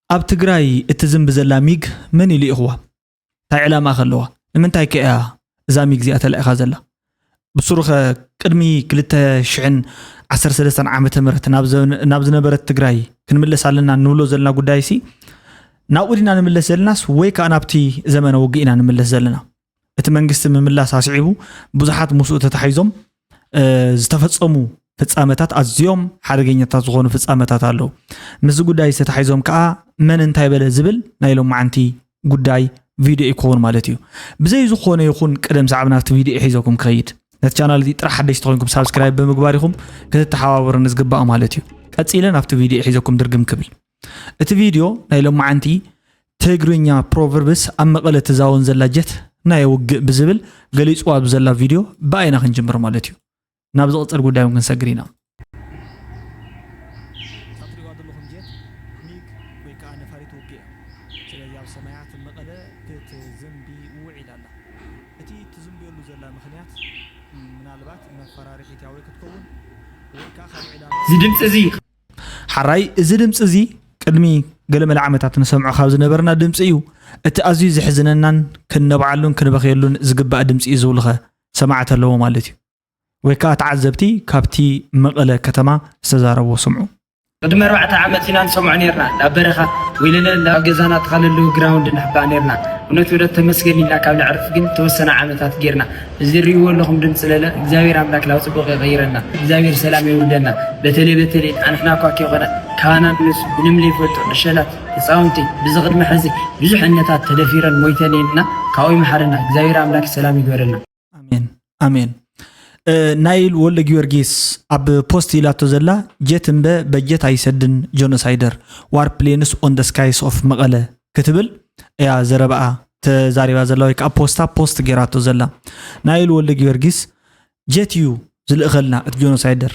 ኣብ ትግራይ እትዝንቢ ዘላ ሚግ መን እዩ ልኢኽዋ? እንታይ ዕላማ ከ ኣለዋ? ንምንታይ ከ እያ እዛ ሚግ እዚኣ ተላኢኻ ዘላ? ብሱሩ ኸ ቅድሚ ክልተ ሽሕን ዓሰርተ ሰለስተን ዓመተ ምህረት ናብ ዘ-፣ ናብ ዝነበረት ትግራይ ክንምለስ ኣለና እንብሎ ዘለና ጉዳይሲ ናብኡ ዲና ንምለስ ዘለናስ ወይ ከዓ ናብቲ ዘመነ ውግእ ኢና ንምለስ ዘለና? እቲ መንግስቲ ምምላስ ኣስዒቡ ብዙሓት ምስኡ ተታሒዞም ዝተፈጸሙ ፍጻመታት ኣዝዮም ሓደገኛታት ዝኾኑ ፍጻመታት ኣለዉ። ምስዚ ጉዳይ ዝተታሒዞም ከኣ መን እንታይ በለ ዝብል ናይ ሎማዓንቲ ጉዳይ ቪድዮ ይከውን ማለት እዩ። ብዘይ ዝኾነ ይኹን ቅደም ሰዓብ ናብቲ ቪድዮ ሒዘኩም ክኸይድ፣ ነቲ ቻናል እዚ ጥራሕ ሓደሽቲ ኮይንኩም ሳብስክራይብ ብምግባር ኢኹም ክትተሓባበሩኒ ዝግባእ ማለት እዩ። ቀጺለ ናብቲ ቪድዮ ሒዘኩም ድርግም ክብል። እቲ ቪድዮ ናይ ሎማዓንቲ ትግርኛ ፕሮቨርብስ ኣብ መቐለ ትዛወን ዘላ ጀት ናይ ውግእ ብዝብል ገሊጽዋ ኣብ ዘላ ቪድዮ ብኣይና ክንጅምር ማለት እዩ። ናብ ዝቕጽል ጉዳይ እውን ክንሰግር ኢና። እዛ ትሪእዋ ዘለኹም ጀት ሚግ ወይ ከዓ ነፋሪት ውግእ እያ። ስለዚ ኣብ ሰማያት መቐለ ክትዝንቢ ውዒላ ኣላ። እቲ ትዝንብየሉ ዘላ ምኽንያት ምናልባት መፈራርሒት እያ ወይ ክትከውን ወይ ከዓ ካልእ ዕላማ እዚ ድምፂ እዚ ሓራይ እዚ ድምፂ እዚ ቅድሚ ገለመለ ዓመታት ንሰምዖ ካብ ዝነበርና ድምፂ እዩ። እቲ ኣዝዩ ዘሕዝነናን ክነብዓሉን ክንበኽየሉን ዝግባእ ድምፂ እዩ ዝብሉኸ ሰማዕቲ ኣለዎ ማለት እዩ። ወይ ከዓ ተዓዘብቲ ካብቲ መቐለ ከተማ ዝተዛረብዎ ስምዑ። ቅድሚ ኣርባዕተ ዓመት ኢና ንሰምዖ ነርና። ናብ በረኻ ወይ ለለ ናብ ገዛና ጥቓ ለለዉ ግራውንድ ንሕባእ ነርና። እውነት እውነት ተመስገን ኢልና ካብ ነዕርፍ ግን ተወሰነ ዓመታት ጌርና። እዚ እሪእዎ ኣለኹም ድምፂ ለለ እግዚኣብሔር ኣምላክ ናብ ፅቡቕ ይቐይረና። እግዚኣብሔር ሰላም የውርደና። በተለይ በተለይ ኣንሕና እኳ ከይኮነ ካህናት ምስ ምንም ለይፈልጡ ዕሸላት ህፃውንቲ ብዚ ቅድሚ ሕዚ ብዙሕ እነታት ተደፊረን ሞይተን እየን እና ካብኡ ይምሓረና እግዚኣብሔር ኣምላክ ሰላም ይግበረልና። ኣሜን ኣሜን። ናይል ወልደ ጊዮርጊስ ኣብ ፖስት ኢላቶ ዘላ ጀት እምበ በጀት ኣይሰድን ጆኖሳይደር war planes on the skies of መቐለ ክትብል እያ ዘረባኣ ተዛሪባ ዘላ ወይ ከዓ ፖስታ ፖስት ጌራቶ ዘላ። ናይል ወልደ ጊዮርጊስ ጀት እዩ ዝልእኸልና እቲ ጆኖሳይደር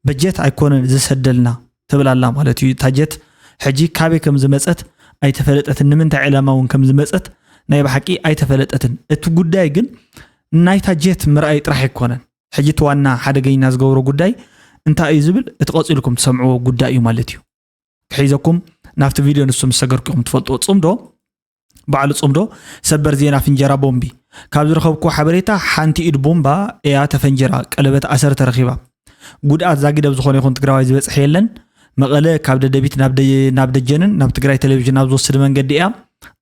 በጀት ኣይኮነን ዝሰደልና ትብል ኣላ ማለት እዩ። እታ ጀት ሕጂ ካበይ ከም ዝመፀት ኣይተፈለጠትን፣ ንምንታይ ዕላማ እውን ከም ዝመፀት ናይ ብሓቂ ኣይተፈለጠትን። እቲ ጉዳይ ግን ናይታ ጀት ምርኣይ ጥራሕ ኣይኮነን። ሕጂ እቲ ዋና ሓደገኛ ዝገብሮ ጉዳይ እንታይ እዩ ዝብል እቲ ቀፂልኩም ትሰምዕዎ ጉዳይ እዩ ማለት እዩ። ክሒዘኩም ናብቲ ቪድዮ ንሱ ምስ ሰገርኩ ኢኹም ትፈልጥዎ። ፅምዶ ባዕሉ ፅምዶ ሰበር ዜና ፍንጀራ ቦምቢ ካብ ዝረኸብኩዎ ሓበሬታ ሓንቲ ኢድ ቦምባ እያ ተፈንጀራ ቀለበት ኣሰር ተረኺባ። ጉድኣት ዛጊድ ኣብ ዝኾነ ይኹን ትግራዋይ ዝበፅሐ የለን። መቐለ ካብ ደደቢት ናብ ደ-፣ ናብ ደጀንን ናብ ትግራይ ቴሌቪዥን ናብ ዝወስድ መንገዲ እያ።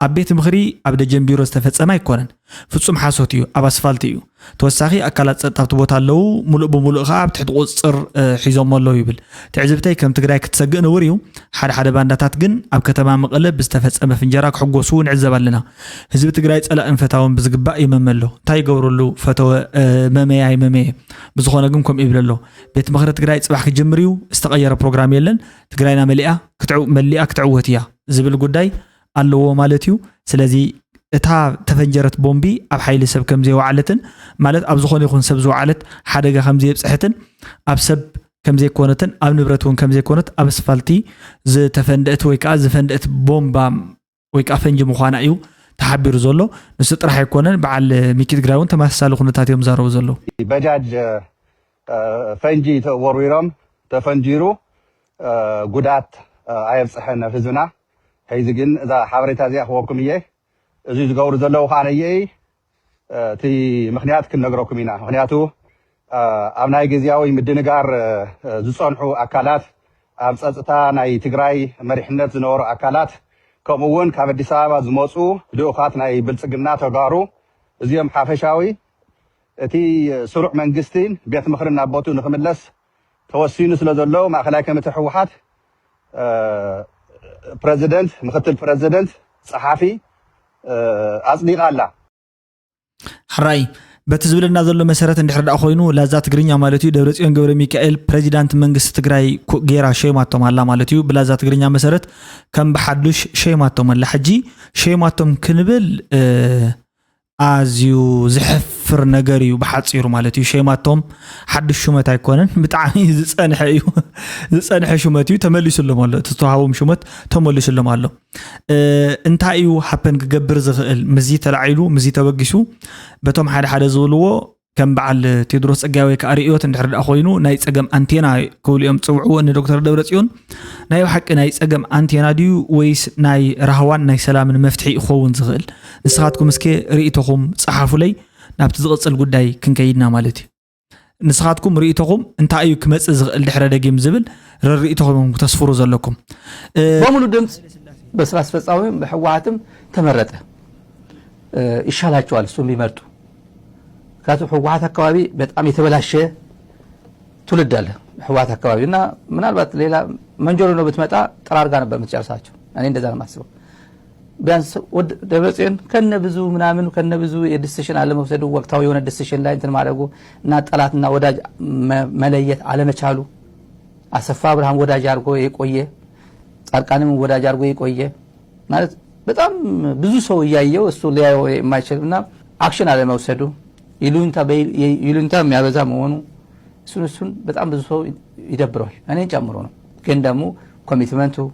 ኣብ ቤት ምኽሪ ኣብ ደጀን ቢሮ ዝተፈፀመ ኣይኮነን። ፍፁም ሓሶት እዩ፣ ኣብ ኣስፋልት እዩ። ተወሳኺ ኣካላት ፀጥታ ኣብቲ ቦታ ኣለዉ፣ ሙሉእ ብሙሉእ ከዓ ኣብ ትሕቲ ቁፅፅር ሒዞሞ ኣለዉ ይብል። ትዕዝብተይ ከም ትግራይ ክትሰግእ ንቡር እዩ። ሓደ ሓደ ባንዳታት ግን ኣብ ከተማ መቐለ ብዝተፈፀመ ፍንጀራ ክሕጎሱ ንዕዘብ ኣለና። ህዝቢ ትግራይ ፀላእን ፈታውን ብዝግባእ ይመመ ኣሎ። እንታይ ይገብረሉ ፈተወ መመየ ኣይመመየ። ብዝኾነ ግን ከምኡ ይብል ኣሎ። ቤት ምኽሪ ትግራይ ፅባሕ ክጅምር እዩ። ዝተቐየረ ፕሮግራም የለን። ትግራይና መሊኣ ክትዕው-፣ መሊኣ ክትዕወት እያ ዝብል ጉዳይ ኣለዎ ማለት እዩ። ስለዚ እታ ተፈንጀረት ቦምቢ ኣብ ሓይሊ ሰብ ከም ዘይወዓለትን ማለት ኣብ ዝኾነ ይኹን ሰብ ዝወዓለት ሓደጋ ከም ዘየብፅሐትን ኣብ ሰብ ከም ዘይኮነትን ኣብ ንብረት እውን ከም ዘይኮነት ኣብ ኣስፋልቲ ዝተፈንደእት ወይ ከዓ ዝፈንደእት ቦምባ ወይ ከዓ ፈንጂ ምዃና እዩ ተሓቢሩ ዘሎ። ንሱ ጥራሕ ኣይኮነን፣ በዓል ሚኪ ትግራይ እውን ተመሳሳሊ ኩነታት እዮም ዛረቡ ዘለዉ። በጃጅ ፈንጂ ተወርዊሮም ተፈንጂሩ ጉዳት ኣየብፅሐን ናብ ህዝብና። ሕዚ ግን እዛ ሓበሬታ እዚኣ ክወኩም እየ። እዚ ዝገብሩ ዘለዉ ከዓ ነየይ እቲ ምኽንያት ክንነግረኩም ኢና። ምኽንያቱ ኣብ ናይ ግዝያዊ ምድንጋር ዝፀንሑ ኣካላት ኣብ ፀፅታ ናይ ትግራይ መሪሕነት ዝነበሩ ኣካላት ከምኡ እውን ካብ ኣዲስ ኣበባ ዝመፁ ልኡኻት ናይ ብልፅግና ተጋሩ እዚኦም ሓፈሻዊ እቲ ስሩዕ መንግስቲን ቤት ምኽርን ናብ ቦትኡ ንክምለስ ተወሲኑ ስለ ዘሎ ማእኸላይ ኮሚቴ ህወሓት ፕረዚደንት፣ ምክትል ፕረዚደንት፣ ፀሓፊ ኣፅዲቓ ኣላ። ሕራይ በቲ ዝብለና ዘሎ መሰረት እንድሕር ደኣ ኮይኑ ላዛ ትግርኛ ማለት እዩ ደብረፅዮን ገብረ ሚካኤል ፕረዚዳንት መንግስቲ ትግራይ ኩ-፣ ጌራ ሸይማቶም ኣላ ማለት እዩ። ብላዛ ትግርኛ መሰረት ከም ብሓዱሽ ሸይማቶም ኣላ። ሕጂ ሸይማቶም ክንብል ኣዝዩ ዘሕፍር ነገር እዩ ብሓፂሩ ማለት እዩ። ሸይማቶም ሓዱሽ ሹመት ኣይኮነን፣ ብጣዕሚ ዝፀንሐ እዩ። ዝፀንሐ ሹመት እዩ፣ ተመሊሱሎም ኣሎ። እቲ ዝተዋሃቦም ሹመት ተመሊሱሎም ኣሎ። እንታይ እዩ ሃፐን ክገብር ዝኽእል? ምዚ ተላዒሉ ምዚ ተበጊሱ በቶም ሓደ ሓደ ዝብልዎ ከም በዓል ቴድሮስ ጸጋይ ወይ ከዓ ርእዮት እንድሕር ደኣ ኮይኑ ናይ ጸገም ኣንቴና ክብሉ እዮም ዝጽውዕዎ ንዶክተር ደብረጽዮን። ናይ ብሓቂ ናይ ጸገም ኣንቴና ድዩ ወይስ ናይ ራህዋን ናይ ሰላምን መፍትሒ ክኸውን ዝኽእል? ንስኻትኩም እስከ ርእይቶኹም ጸሓፉለይ፣ ናብቲ ዝቕጽል ጉዳይ ክንከይድና ማለት እዩ። ንስኻትኩም ርእይቶኹም እንታይ እዩ ክመጽእ ዝኽእል ድሕረ ደጊም ዝብል ረርእይቶኹም ተስፍሩ ዘለኩም። እ፣ በሙሉ ድምፅ በስራ አስፈጻሚም በህወሓትም ተመረጠ ይሻላቸዋል እሱም ቢመርጡ። ምክንያቱም ህወሓት አካባቢ በጣም የተበላሸ ትውልድ አለ ህወሓት አካባቢ እና ምናልባት ሌላ መንጀሪኖ ብትመጣ ጠራርጋ ነበር የምትጨርሳቸው። እኔ እንደዛ ነው የማስበው። ቢያንስ ወድ ደብረጽዮን ከነ ብዙ ምናምን ከነ ብዙ የ decision አለመውሰዱ ወቅታዊ የሆነ decision ላይ እንትን ማድረጉ እና ጠላትና ወዳጅ መ- መለየት አለመቻሉ። አሰፋ አብርሃም ወዳጅ አድርጎ የቆየ ጻድቃንም ወዳጅ አድርጎ የቆየ ማለት በጣም ብዙ ሰው እያየው እሱ ሊያየው የማይችል እና action አለመውሰዱ ይሉኝታ በይ- ይሉኝታ የሚያበዛ መሆኑ እሱን እሱን በጣም ብዙ ሰው ይደብረዋል፣ እኔን ጨምሮ ነው። ግን ደግሞ commitment ኡ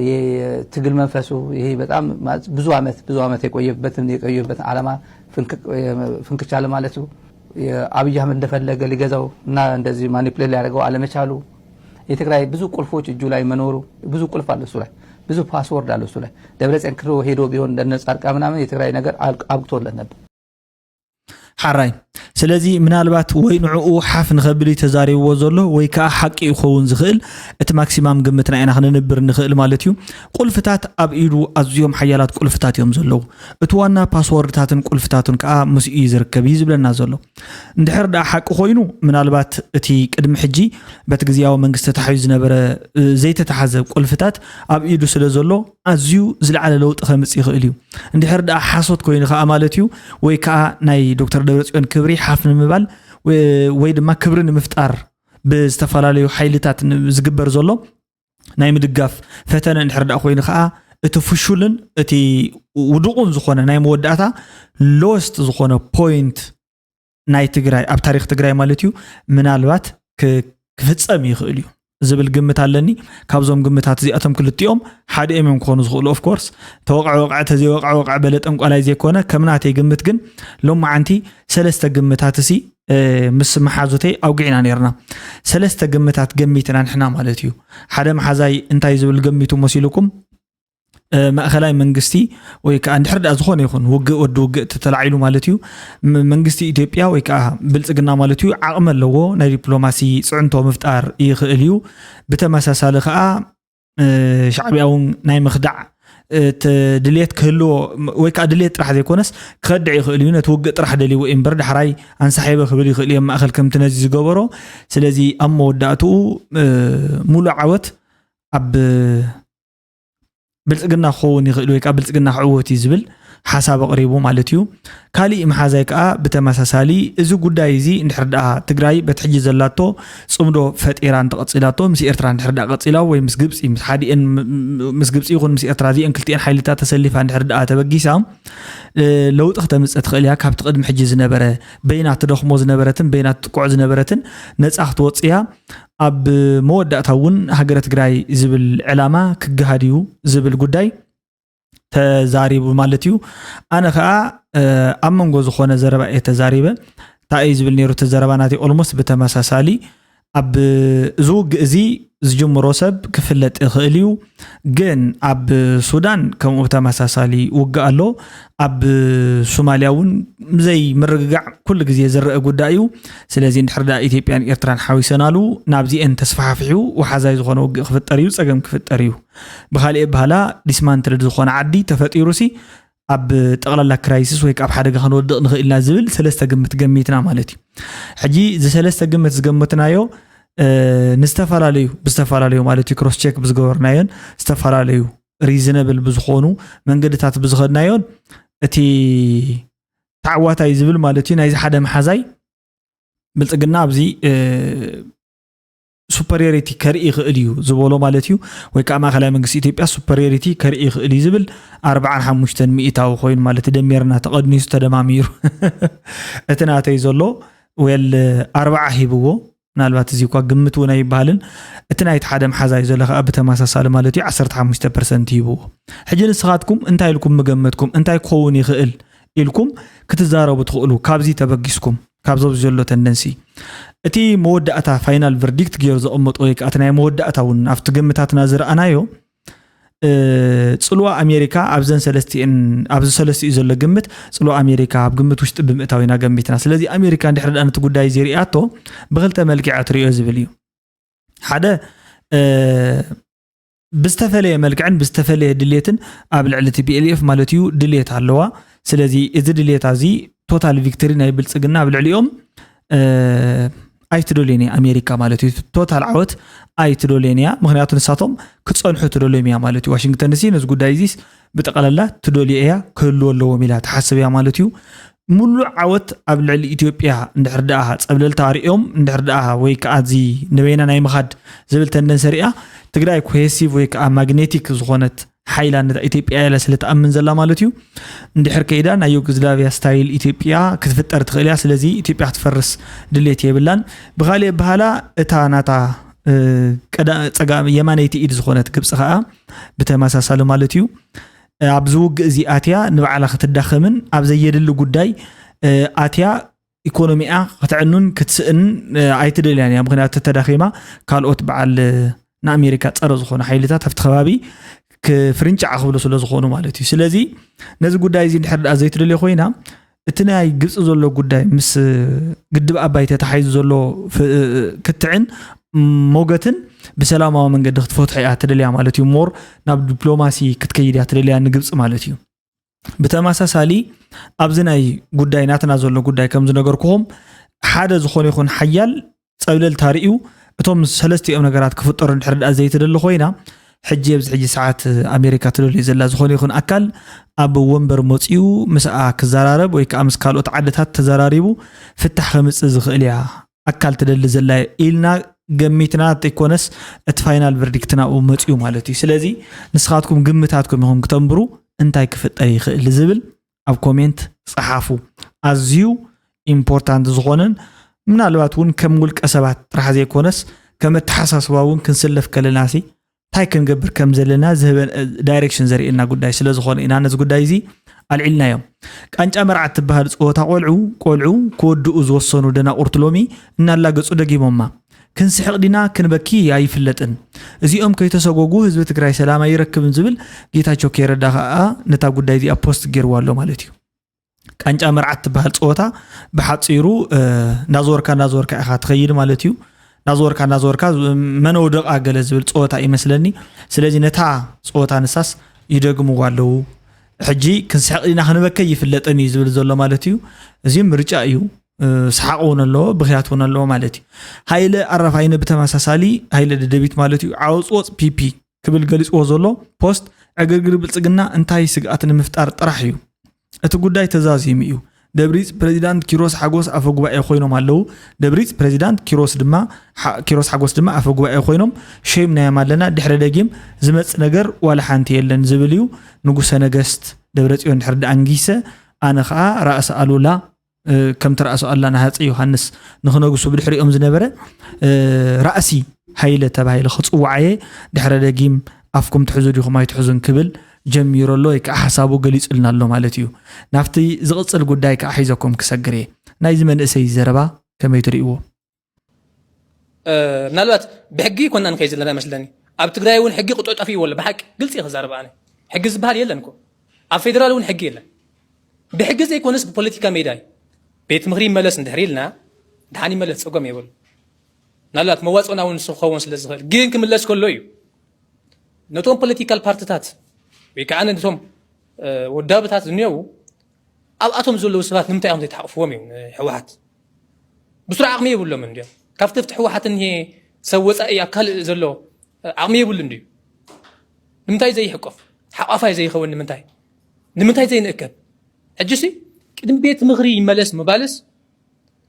የትግል መንፈሱ ይሄ በጣም ማለት ብዙ አመት ብዙ አመት የቆየበትን የቆየበትን አላማ ፍንክቻ ለማለቱ አብይ አህመድ እንደፈለገ ሊገዛው እና እንደዚህ manipulate ሊያደርገው አለመቻሉ የትግራይ ብዙ ቁልፎች እጁ ላይ መኖሩ ብዙ ቁልፍ አለ እሱ ላይ ብዙ password አለ እሱ ላይ ደብረጽዮን ክሮ ሄዶ ቢሆን እንደነ ጻድቃን ምናምን የትግራይ ነገር አብቅቶለት ነበር። ሓራይ። ስለዚ ምናልባት ወይ ንዕኡ ሓፍ ንኸብል እዩ ተዛሪብዎ ዘሎ ወይ ከዓ ሓቂ ይኸውን ዝኽእል። እቲ ማክሲማም ግምትና ኢና ክንንብር ንኽእል ማለት እዩ። ቁልፍታት ኣብ ኢዱ ኣዝዮም ሓያላት ቁልፍታት እዮም ዘለዉ። እቲ ዋና ፓስወርድታትን ቁልፍታቱን ከዓ ምስኡ እዩ ዝርከብ እዩ ዝብለና ዘሎ። እንድሕር ደኣ ሓቂ ኮይኑ ምናልባት እቲ ቅድሚ ሕጂ በቲ ግዝያዊ መንግስቲ ተታሒዙ ዝነበረ ዘይተተሓዘ ቁልፍታት ኣብ ኢዱ ስለ ዘሎ ኣዝዩ ዝለዓለ ለውጢ ከምጽእ ይኽእል እዩ። እንድሕር ደኣ ሓሶት ኮይኑ ከኣ ማለት እዩ ወይ ከኣ ናይ ዶክተር ደብረጽዮን ክብሪ ሓፍ ንምባል ወይ ድማ ክብሪ ንምፍጣር ብዝተፈላለዩ ሓይልታት ዝግበር ዘሎ ናይ ምድጋፍ ፈተነ እንድሕር ደኣ ኮይኑ ከኣ እቲ ፍሹልን እቲ ውዱቕን ዝኾነ ናይ መወዳእታ lowest ዝኾነ point ናይ ትግራይ ኣብ ታሪክ ትግራይ ማለት እዩ ምናልባት ክፍፀም ይኽእል እዩ ዝብል ግምት ኣለኒ። ካብዞም ግምታት እዚኣቶም ክልቲኦም ሓደ እዮም ክኾኑ ዝኽእሉ። Of course ተወቕዐ ወቕዐ ተዘይወቕዐ ወቕዐ በለ ጠንቋላይ ዘይኮነ ከም ናተይ ግምት ግን ሎማዓንቲ ሰለስተ ግምታት እሲ ምስ መሓዙተይ ኣውጊዕና ነርና። ሰለስተ ግምታት ገሚትና ንሕና ማለት እዩ። ሓደ መሓዛይ እንታይ ዝብል ገሚቱ መሲልኩም? ማእኸላይ መንግስቲ ወይ ከዓ እንድሕር ደኣ ዝኾነ ይኹን ውግእ ወዲ ውግእ ተተላዒሉ ማለት እዩ መንግስቲ ኢትዮጵያ ወይ ከዓ ብልፅግና ማለት እዩ ዓቕሚ ኣለዎ ናይ ዲፕሎማሲ ፅዕንቶ ምፍጣር ይኽእል እዩ። ብተመሳሳሊ ከዓ ሻዕቢያ እውን ናይ ምኽዳዕ ድልየት ክህልዎ ወይ ከዓ ድልየት ጥራሕ ዘይኮነስ ክኸድዕ ይኽእል እዩ። ነቲ ውግእ ጥራሕ ደልይዎ እዩ እምበር ዳሕራይ ኣንሳሒበ ክብል ይኽእል እዮም ማእኸል ከምቲ ነዚ ዝገበሮ። ስለዚ ኣብ መወዳእትኡ ሙሉእ ዓወት ኣብ ብልፅግና ክኸውን ይኽእል ወይ ከዓ ብልፅግና ክዕወት እዩ ዝብል ሓሳብ ኣቕሪቡ ማለት እዩ። ካሊእ መሓዛይ ከዓ ብተመሳሳሊ እዚ ጉዳይ እዚ እንድሕር ደኣ ትግራይ በቲ ሕጂ ዘላቶ ፅምዶ ፈጢራ እንተቐፂላቶ ምስ ኤርትራ እንድሕር ደኣ ቀፂላ ወይ ምስ ግብፂ ምስ ሓዲኤን ምስ ግብፂ ይኹን ምስ ኤርትራ እዚኤን ክልቲኤን ሓይልታት ተሰሊፋ እንድሕር ደኣ ተበጊሳ ለውጢ ክተምፅእ ትኽእል እያ። ካብቲ ቅድሚ ሕጂ ዝነበረ በይና ትደኽሞ ዝነበረትን በይና ትጥቅዖ ዝነበረትን ነፃ ክትወፅእ እያ። ኣብ መወዳእታ እውን ሃገረ ትግራይ ዝብል ዕላማ ክገሃድ እዩ ዝብል ጉዳይ ተዛሪቡ ማለት እዩ። ኣነ ከዓ ኣብ መንጎ ዝኾነ ዘረባ እየ ተዛሪበ። እንታይ እዩ ዝብል ነይሩ እቲ ዘረባ ናተይ? Almost ብተመሳሳሊ ኣብ እዚ ውግእ እዚ ዝጅምሮ ሰብ ክፍለጥ ይኽእል እዩ። ግን ኣብ ሱዳን ከምኡ ብተመሳሳሊ ውግእ ኣሎ። ኣብ ሶማልያ እውን ዘይምርግጋዕ ኩሉ ግዜ ዝረአ ጉዳይ እዩ። ስለዚ እንድሕር ደኣ ኢትዮጵያን ኤርትራን ሓዊሰናሉ ናብዚኤን ተስፋሕፊሑ ወሓዛይ ዝኾነ ውግእ ክፍጠር እዩ፣ ፀገም ክፍጠር እዩ። ብኻሊእ ኣበሃህላ dismantled ዝኾነ ዓዲ ተፈጢሩ ሲ ኣብ ጠቕላላ crisis ወይ ከዓ ኣብ ሓደጋ ክንወድቕ ንኽእል ኢና ዝብል ሰለስተ ግምት ገሚትና ማለት እዩ። ሕጂ እዚ ሰለስተ ግምት ዝገመትናዮ ንዝተፈላለዩ ብዝተፈላለዩ ማለት እዩ cross check ብዝገበርናዮን ዝተፈላለዩ reasonable ብዝኾኑ መንገድታት ብዝኸድናዮን እቲ ተዓዋታይ ዝብል ማለት እዩ ናይዚ ሓደ መሓዛይ ብልፅግና ኣብዚ superiority ከርኢ ይኽእል እዩ ዝበሎ ማለት እዩ። ወይ ከዓ ማእኸላይ መንግስቲ ኢትዮጵያ superiority ከርኢ ይኽእል እዩ ዝብል ኣርብዓን ሓሙሽተን ሚእታዊ ኮይኑ ማለት ደሚርና ተቐኒሱ ተደማሚሩ እቲ ናተይ ዘሎ well ኣርብዓ ሂብዎ። ምናልባት እዚ እኳ ግምት እውን ኣይበሃልን። እቲ ናይቲ ሓደ መሓዛይ ዘሎ ከዓ ብተመሳሳሊ ማለት እዩ ዓሰርተ ሓሙሽተ ፐርሰንት ሂብዎ። ሕጂ ንስኻትኩም እንታይ ኢልኩም ምገመትኩም? እንታይ ክኸውን ይኽእል ኢልኩም ክትዛረቡ ትኽእሉ ካብዚ ተበጊስኩም? ካብዞም ዘሎ ተንደንሲ እቲ መወዳእታ ፋይናል ቨርዲክት ገይሩ ዘቐመጦ ወይ ከዓ እቲ ናይ መወዳእታ እውን ኣብቲ ግምታትና ዝረኣናዮ ጽልዋ ኣሜሪካ ኣብዘን ሰለስቲኤን ኣብዚ ሰለስቲኡ ዘሎ ግምት ጽልዋ ኣሜሪካ ኣብ ግምት ውሽጢ ብምእታው ኢና ገሚትና። ስለዚ ኣሜሪካ እንድሕር ደኣ ነቲ ጉዳይ እዚ ሪኣቶ ብክልተ መልክዕ ትሪኦ ዝብል እዩ። ሓደ ብዝተፈለየ መልክዕን ብዝተፈለየ ድሌትን ኣብ ልዕሊ ቲ ፒ ኤል ኤፍ ማለት እዩ ድሌት ኣለዋ። ስለዚ እዚ ድሌት እዚ ቶታል ቪክቶሪ ናይ ብልፅግና ኣብ ልዕሊኦም ኣይትደልዮን እያ ኣሜሪካ ማለት እዩ። ቶታል ዓወት ኣይትደልዮን እያ። ምክንያቱ ንሳቶም ክፀንሑ ትደልዮም እያ ማለት እዩ። ዋሽንግተን ዲሲ ነዚ ጉዳይ እዚስ ብጠቕላላ ትደልዮ እያ፣ ክህልዎ ኣለዎም ኢላ ትሓስብ እያ ማለት እዩ። ሙሉእ ዓወት ኣብ ልዕሊ ኢትዮጵያ እንድሕር ደኣ ፀብለልታ ሪኦም እንድሕር ደኣ ወይ ከዓ እዚ ንበይና ናይ ምኻድ ዝብል ተንደንሰ ሪኣ ትግራይ ኮሄሲቭ ወይ ከዓ ማግኔቲክ ዝኾነት ሓይላ ነታ ኢትዮጵያ ኢላ ስለ ትኣምን ዘላ ማለት እዩ። እንድሕር ከይዳ ናይ ዩጎዝላቪያ ስታይል ኢትዮጵያ ክትፍጠር ትኽእል እያ። ስለዚ ኢትዮጵያ ክትፈርስ ድሌት የብላን። ብኻሊእ ኣበሃላ እታ ናታ ቀዳ- ጸጋ- የማነይቲ ኢድ ዝኾነት ግብፂ ከዓ ብተመሳሳሊ ማለት እዩ ኣብዚ ውግእ እዚ ኣትያ ንባዕላ ክትዳኸምን ኣብ ዘየድሊ ጉዳይ ኣትያ ኢኮኖሚኣ ከተዕኑን ክትስእን ኣይትደልያን እያ። ምክንያቱ ተዳኺማ ካልኦት በዓል ንኣሜሪካ ፀረ ዝኾኑ ሓይልታት ኣብቲ ከባቢ ክፍርንጫዓ ክብሉ ስለ ዝኾኑ ማለት እዩ። ስለዚ ነዚ ጉዳይ እዚ እንድሕር ደኣ ዘይትደልዮ ኮይና እቲ ናይ ግብፂ ዘሎ ጉዳይ ምስ ግድብ ኣባይ ተታሓይዙ ዘሎ ክትዕን ሞገትን ብሰላማዊ መንገዲ ክትፈትሖ እያ ትደልያ ማለት እዩ። ሞር ናብ ዲፕሎማሲ ክትከይድ እያ ትደልያ ንግብፂ ማለት እዩ። ብተመሳሳሊ ኣብዚ ናይ ጉዳይ ናትና ዘሎ ጉዳይ ከም ዝነገርኩኹም ሓደ ዝኾነ ይኹን ሓያል ፀብለልታ ርእዩ እቶም ሰለስቲኦም ነገራት ክፍጠሩ እንድሕር ደኣ ዘይትደሊ ኮይና ሕጂ ኣብዚ ሕጂ ሰዓት ኣሜሪካ ትደልዮ ዘላ ዝኾነ ይኹን ኣካል ኣብ ወንበር መፂኡ ምስኣ ክዘራረብ ወይ ከዓ ምስ ካልኦት ዓድታት ተዘራሪቡ ፍታሕ ከምፅእ ዝኽእል እያ ኣካል ትደሊ ዘላ ኢልና ገሚትና ተይኮነስ እቲ ፋይናል ቨርዲክት ናብኡ መፅኡ ማለት እዩ። ስለዚ ንስኻትኩም ግምታትኩም ኢኹም ክተንብሩ እንታይ ክፍጠር ይኽእል ዝብል ኣብ ኮሜንት ፀሓፉ። ኣዝዩ ኢምፖርታንት ዝኾነን ምናልባት እውን ከም ውልቀ ሰባት ጥራሕ ዘይኮነስ ከም ኣተሓሳስባ እውን ክንስለፍ ከለናሲ እንታይ ክንገብር ከም ዘለና ዝህበን ዳይሬክሽን ዘርእየና ጉዳይ ስለ ዝኾነ ኢና ነዚ ጉዳይ እዚ ኣልዒልናዮም። ቃንጫ መርዓ ትበሃል ፀወታ ቆልዑ ቆልዑ ክወድኡ ዝወሰኑ ደናቁርት ሎሚ እናላገፁ ደጊሞማ። ክንስሕቕ ዲና ክንበኪ ኣይፍለጥን። እዚኦም ከይተሰጎጉ ህዝቢ ትግራይ ሰላም ኣይረክብን ዝብል ጌታቸው ከይረዳ ከዓ ነታ ጉዳይ እዚኣ ፖስት ገይርዋ ኣሎ ማለት እዩ። ቃንጫ መርዓት ትበሃል ፀወታ ብሓፂሩ እናዞርካ እናዞርካ ኢኻ ትኸይድ ማለት እዩ። እናዞርካ እናዞርካ መነውደቓ ገለ ዝብል ፀወታ ይመስለኒ። ስለዚ ነታ ፀወታ ንሳስ ይደግምዋ ኣለዉ። ሕጂ ክንስሕቕ ዲና ክንበከይ ይፍለጠን እዩ ዝብል ዘሎ ማለት እዩ። እዚ ምርጫ እዩ። ሰሓቕ እውን ኣለዎ፣ ብኽያት እውን ኣለዎ ማለት እዩ። ሃይለ ኣረፋይነ ብተመሳሳሊ ሃይለ ደደቢት ማለት እዩ ዓወፅወፅ ፒፒ ክብል ገሊፅዎ ዘሎ ፖስት ዕግርግር ብልፅግና እንታይ ስግኣት ንምፍጣር ጥራሕ እዩ። እቲ ጉዳይ ተዛዚሙ እዩ። ደብሪፅ ፕሬዚዳንት ኪሮስ ሓጎስ ኣፈ ጉባኤ ኮይኖም ኣለዉ። ደብሪፅ ፕሬዚዳንት ኪሮስ ድማ ኪሮስ ሓጎስ ድማ ኣፈ ጉባኤ ኮይኖም ሸይም ናዮም ኣለና። ድሕሪ ደጊም ዝመፅ ነገር ዋላ ሓንቲ የለን ዝብል እዩ። ንጉሰ ነገስት ደብረፅዮን ድሕሪ ደኣንጊሰ ኣነ ከዓ ራእሲ ኣሉላ ከምቲ ራእሲ ኣላ ንሃፀይ ዮሃንስ ንክነግሱ ብድሕሪኦም ዝነበረ ራእሲ ሃይለ ተባሂለ ክፅዋዓየ ድሕረ ደጊም ኣፍኩም ትሕዙ ዲኹም ኣይትሕዙን ክብል ጀሚሩ ኣሎ ወይ ከዓ ሓሳቡ ገሊፁልና ኣሎ ማለት እዩ። ናብቲ ዝቕፅል ጉዳይ ከዓ ሒዘኩም ክሰግር እየ። ናይዚ መንእሰይ ዘረባ ከመይ ትርእይዎ? ምናልባት ብሕጊ ይኮና ንከይ ዘለና መስለኒ። ኣብ ትግራይ እውን ሕጊ ቅጡዕ ጠፊእዎ ኣሎ። ብሓቂ ግልፂ እየ ክዛረብ ኣነ። ሕጊ ዝበሃል የለን እኮ። ኣብ ፌደራል እውን ሕጊ የለን። ብሕጊ ዘይኮነስ ብፖለቲካ ሜዳ እዩ። ቤት ምኽሪ ይመለስ እንድሕር ኢልና ድሓን ይመለስ ፀገም የብሉ። ምናልባት መዋፅኦና እውን ንሱ ክኸውን ስለ ዝኽእል ግን ክምለስ ከሎ እዩ። ነቶም ፖለቲካል ፓርትታት ወይ ከዓ ነቶም ወዳብታት ዝኒአው ኣብኣቶም ዘለዉ ሰባት ንምንታይ እዮም ዘይተሓቕፍዎም እዩ ንህወሓት ብስሩ ዓቕሚ የብሎምን እንዲኦም ካብቲ ፍቲ ህወሓት እኒሄ ሰብ ወፃኢ ኣብ ካልእ ዘሎ ዓቕሚ የብሉ እንዲዩ ንምንታይ ዘይሕቆፍ ሓቋፋይ ዘይኸውን ንምንታይ ንምንታይ ዘይንእከብ ሕጂሲ ቅድሚ ቤት ምኽሪ ይመለስ ምባልስ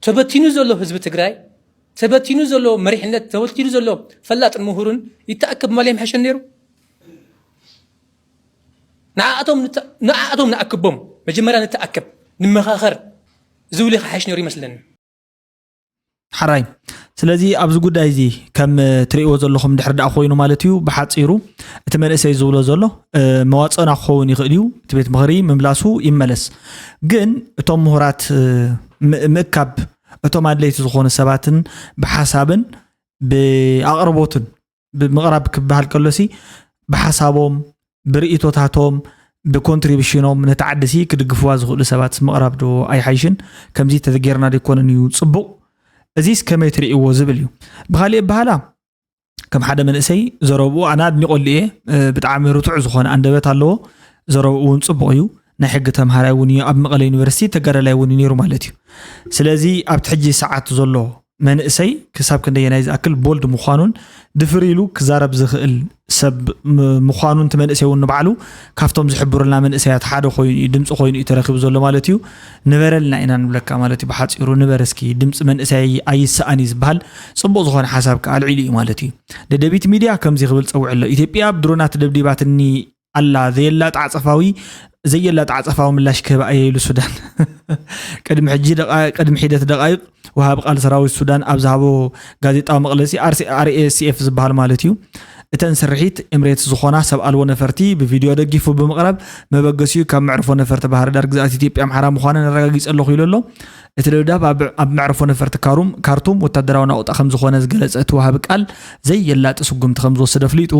ተበቲኑ ዘሎ ህዝቢ ትግራይ ተበቲኑ ዘሎ መሪሕነት ተበቲኑ ዘሎ ፈላጥን ምሁርን ይተኣከብ ማል ይምሐሸን ነይሩ ንዓኣቶም ንዓኣቶም ንኣክቦም መጀመርያ ንተኣከብ ንመኻኸር ዝብል ይኸሓሽ ነይሩ ይመስለኒ ሓራይ ስለዚ ኣብዚ ጉዳይ እዚ ከም ትርእይዎ ዘለኹም ድሕር ደኣ ኮይኑ ማለት እዩ ብሓፂሩ እቲ መንእሰይ ዝብሎ ዘሎ መዋፅኦና ክኸውን ይኽእል እዩ እቲ ቤት ምኽሪ ምምላሱ ይመለስ ግን እቶም ምሁራት ምእካብ እቶም ኣድለይቲ ዝኾኑ ሰባትን ብሓሳብን ብኣቕርቦትን ብምቕራብ ክበሃል ከሎሲ ብሓሳቦም፣ ብርእይቶታቶም፣ ብኮንትሪቢሽኖም ነቲ ዓዲ ሲ ክድግፍዋ ዝኽእሉ ሰባት ምቕራብ ዶ ኣይሓይሽን? ከምዚ ተተጌርና ዶ ኣይኮነን እዩ ጽቡቕ? እዚስ ከመይ ትርእይዎ ዝብል እዩ። ብኻሊእ ኣበሃላ ከም ሓደ መንእሰይ ዘረብኡ ኣነ ኣድኒቐሉ እየ። ብጣዕሚ ርቱዕ ዝኾነ ኣንደበት ኣለዎ። ዘረብኡ እውን ጽቡቕ እዩ። ናይ ሕጊ ተምሃራይ እውን እዩ። ኣብ መቐለ ዩኒቨርሲቲ ተጋዳላይ እውን እዩ ነይሩ ማለት እዩ። ስለዚ ኣብቲ ሕጂ ሰዓት ዘሎ መንእሰይ ክሳብ ክንደየናይ ዝኣክል ቦልድ ምዃኑን ድፍር ኢሉ ክዛረብ ዝኽእል ሰብ ምዃኑን እቲ መንእሰይ እውን ንባዕሉ ካብቶም ዝሕብሩልና መንእሰያት ሓደ ኮይኑ እዩ፣ ድምፂ ኮይኑ እዩ ተረኪቡ ዘሎ ማለት እዩ። ንበረልና ኢና ንብለካ ማለት እዩ። ብሓፂሩ ንበር እስኪ፣ ድምፂ መንእሰይ ኣይሰኣን እዩ ዝበሃል። ፅቡቕ ዝኾነ ሓሳብ ከዓ ኣልዒሉ እዩ ማለት እዩ። ደደቢት ሚድያ ከምዚ ክብል ፀዊዑ ኣሎ። ኢትዮጵያ ብድሮናት ደብዲባትኒ ኣላ፣ ዘየላጥ ዓፀፋዊ ዘየላጥ ዓፀፋዊ ምላሽ ክህባ እየ ኢሉ ሱዳን። ቅድሚ ሕጂ ደቃ- ቅድሚ ሒደት ደቃይቕ ወሃቢ ቃል ሰራዊት ሱዳን ኣብ ዝሃቦ ጋዜጣዊ መቕለሲ፣ ኣርኤስኤፍ ዝበሃል ማለት እዩ፣ እተን ስርሒት ኤምሬትስ ዝኾና ሰብ ኣልቦ ነፈርቲ ብቪድዮ ደጊፉ ብምቕራብ መበገሲኡ ካብ መዕርፎ ነፈርቲ ባህር ዳር ግዝኣት ኢትዮጵያ ኣምሓራ ምዃነን ኣረጋጊጸ ኣለኹ ኢሉ ኣሎ። እቲ ደብዳብ ኣብ ኣብ መዕርፎ ነፈርቲ ካሩም ካርቱም ወታደራዊ ናቑጣ ከም ዝኾነ ዝገለጸ እቲ ወሃቢ ቃል ዘየላጢ ስጉምቲ ከም ዝወሰደ ኣፍሊጡ።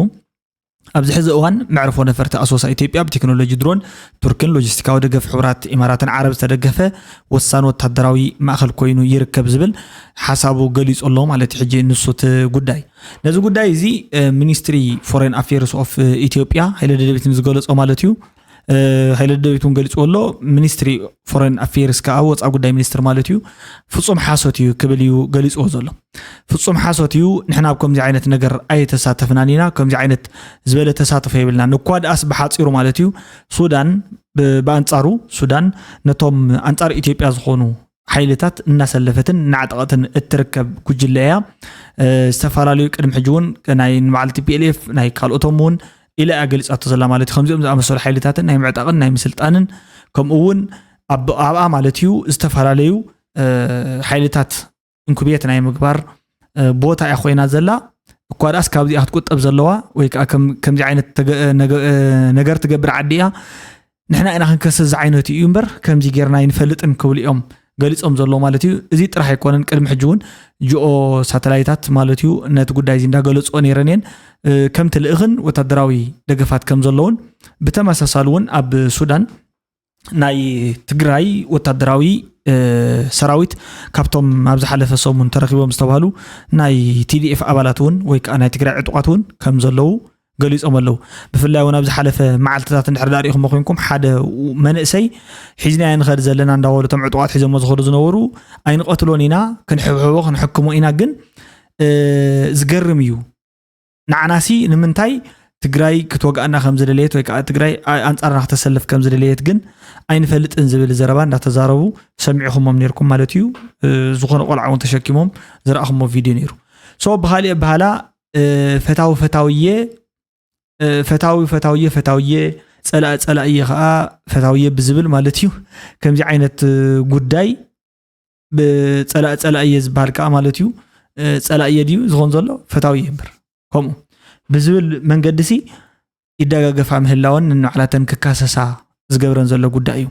ኣብዚ ሕዚ እዋን መዕርፎ ነፈርቲ ኣሶሳ ኢትዮጵያ ብቴክኖሎጂ ድሮን ቱርክን ሎጂስቲካዊ ደገፍ ሕቡራት ኢማራትን ዓረብ ዝተደገፈ ወሳኒ ወታደራዊ ማእኸል ኮይኑ ይርከብ ዝብል ሓሳቡ ገሊፁ ኣሎ ማለት እዩ። ሕጂ ንሱ እቲ ጉዳይ ነዚ ጉዳይ እዚ ሚኒስትሪ ፎሬን ኣፌርስ ኦፍ ኢትዮጵያ ሃይለ ደደቢት ዝገለፆ ማለት እዩ። ሃይለ ደደቢት እውን ገሊፅዎ ኣሎ። ሚኒስትሪ ፎሬን ኣፌርስ ከዓ ወፃኢ ጉዳይ ሚኒስትር ማለት እዩ ፍፁም ሓሶት እዩ ክብል እዩ ገሊፅዎ ዘሎ። ፍፁም ሓሶት እዩ። ንሕና ኣብ ከምዚ ዓይነት ነገር ኣይተሳተፍናን ኢና። ከምዚ ዓይነት ዝበለ ተሳትፎ የብልናን። እኳ ደኣስ ብሓፂሩ ማለት እዩ ሱዳን ብ- ብኣንፃሩ ሱዳን ነቶም ኣንፃር ኢትዮጵያ ዝኾኑ ሓይልታት እናሰለፈትን እናዕጠቐትን እትርከብ ጉጅለ እያ። ዝተፈላለዩ ቅድሚ ሕጂ እውን ናይ ንበዓል ቲ ፒ ኤል ኤፍ ናይ ካልኦቶም እውን ኢላ እያ ገሊፃቶ ዘላ ማለት እዩ። ከምዚኦም ዝኣመሰሉ ሓይልታትን ናይ ምዕጣቕን ናይ ምስልጣንን ከምኡ እውን ኣብኣ ማለት እዩ ዝተፈላለዩ ሓይልታት እንኩቤት ናይ ምግባር ቦታ እያ ኮይና ዘላ። እኳ ደኣስ ካብዚኣ ክትቁጠብ ዘለዋ ወይ ከዓ ከምዚ ዓይነት ነገር ትገብር ዓዲ እያ። ንሕና ኢና ክንከስስ ዝዓይነቱ እዩ እምበር ከምዚ ጌርና ኣይንፈልጥን ክብሉ እዮም ገሊፆም ዘለዉ ማለት እዩ። እዚ ጥራሕ ኣይኮነን፣ ቅድሚ ሕጂ እውን ጂኦ ሳተላይታት ማለት እዩ ነቲ ጉዳይ እዚ እንዳገለፅኦ ነይረን እየን። ከምቲ ልእኽን ወታደራዊ ደገፋት ከም ዘለውን ብተመሳሳሊ እውን ኣብ ሱዳን ናይ ትግራይ ወታደራዊ ሰራዊት ካብቶም ኣብ ዝሓለፈ ሰሙን ተረኪቦም ዝተባህሉ ናይ ቲ ዲ ኤፍ ኣባላት እውን ወይ ከዓ ናይ ትግራይ ዕጡቓት እውን ከም ዘለዉ ገሊፆም ኣለዉ። ብፍላይ እውን ኣብ ዝሓለፈ መዓልትታት እንድሕር ዳኣ ሪኢኹሞ ኮይንኩም ሓደ መንእሰይ ሒዝናዮ ንኸድ ዘለና እንዳበሉ እቶም ዕጡቓት ሒዞሞ ዝኸዱ ዝነበሩ ኣይንቐትሎን ኢና፣ ክንሕብሕቦ ክንሕክሞ ኢና፣ ግን ዝገርም እዩ። ንዓናሲ ንምንታይ ትግራይ ክትወግኣና ከም ዝደለየት ወይ ከዓ ትግራይ ኣንፃርና ክተሰልፍ ከም ዝደለየት ግን ኣይንፈልጥን ዝብል ዘረባ እንዳተዛረቡ ሰሚዕኹሞም ነይርኩም ማለት እዩ። ዝኾነ ቆልዓ እውን ተሸኪሞም ዝረኣኹሞ ቪድዮ ነይሩ። ሶ ብካሊእ ኣበሃላ ፈታዊ ፈታውየ ፈታዊ ፈታውየ ፈታውየ ፀላእ ፀላእየ ከዓ ፈታውየ ብዝብል ማለት እዩ። ከምዚ ዓይነት ጉዳይ ብፀላእ ፀላእየ ዝበሃል ከዓ ማለት እዩ። ፀላእየ ድዩ ዝኾን ዘሎ ፈታውየ እምበር ከምኡ ብዝብል መንገዲ ሲ ይደጋገፋ ምህላወን ንባዕላተን ክካሰሳ ዝገብረን ዘሎ ጉዳይ እዩ።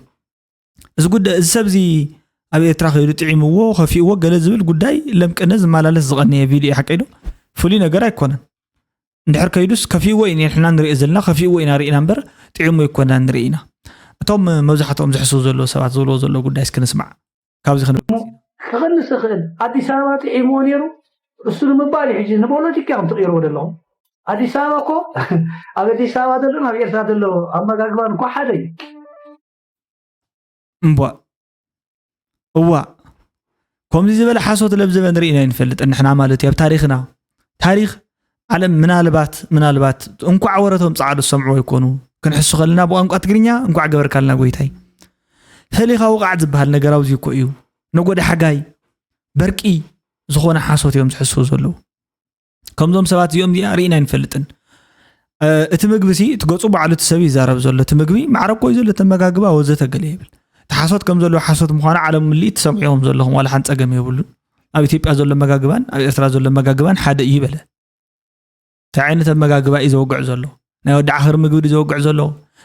እዚ ጉዳይ እዚ ሰብ እዚ ኣብ ኤርትራ ከይዱ ጥዒምዎ ከፊእዎ ገለ ዝብል ጉዳይ ለምቅነ ዝመላለስ ዝቐነየ ቪድዮ እዩ። ሓቀይ ዶ? ፍሉይ ነገር ኣይኮነን። እንድሕር ከይዱስ ከፊእዎ እዩ ንሕና ንሪኦ ዘለና፣ ከፊእዎ ኢና ርኢና እምበር ጥዒሙ ኣይኮና ንርኢ ኢና። እቶም መብዛሕትኦም ዝሕስቡ ዘለዉ ሰባት ዝብልዎ ዘለዉ ጉዳይ እስኪ ንስማዕ። ካብዚ ክንብል ክቕንስ ይኽእል። ኣዲስ ኣበባ ጥዒምዎ ነይሩ እሱ ንምባል እዩ። ሕጂ ንፖለቲካ እዮም ትቕይርዎ ዘለኹም። ኣዲስ ኣበባ እኮ ኣብ ኣዲስ ኣበባ ዘሎን ኣብ ኤርትራ ዘሎ ኣመጋግባን እኮ ሓደ እዩ። እምቧእ እዋእ ከምዚ ዝበለ ሓሶት ለብዘበ ንርኢና ኣይንፈልጥን ንሕና ማለት እዩ ኣብ ታሪኽና። ታሪኽ ዓለም ምናልባት ምናልባት እንኳዕ ወረቶም ጻዕዱ ዝሰምዕዎ ኣይኮኑ። ክንሕሱ ከለና ብቋንቋ ትግርኛ እንኳዕ ገበርካልና ጎይታይ። ፈሊኻ ውቓዕ ዝበሃል ነገር ኣብዚ እኮ እዩ። ነጎደ ሓጋይ በርቂ ዝኾነ ሓሶት እዮም ዝሕስቡ ዘለዉ። ከምዞም ሰባት እዚኦም እዚኣ ርኢና ኣይንፈልጥን። እቲ ምግቢ ሲ እቲ ገፁ ባዕሉ እቲ ሰብ ይዛረብ ዘሎ እቲ ምግቢ ማዕረ እኮ እዩ ዘሎ እቲ ኣመጋግባ ወዘተ ገለ ይብል። እቲ ሓሶት ከም ዘለዎ ሓሶት ምዃኑ ዓለም ምልኢት ትሰምዑ ኢኹም ዘለኹም ዋላ ሓንቲ ፀገም የብሉን። ኣብ ኢትዮጵያ ዘሎ ኣመጋግባን ኣብ ኤርትራ ዘሎ ኣመጋግባን ሓደ እዩ በለ። እንታይ ዓይነት ኣመጋግባ እዩ ዘውግዕ ዘሎ? ናይ ወዲ ዓኽር ምግቢ ድዩ ዘውግዕ ዘሎ?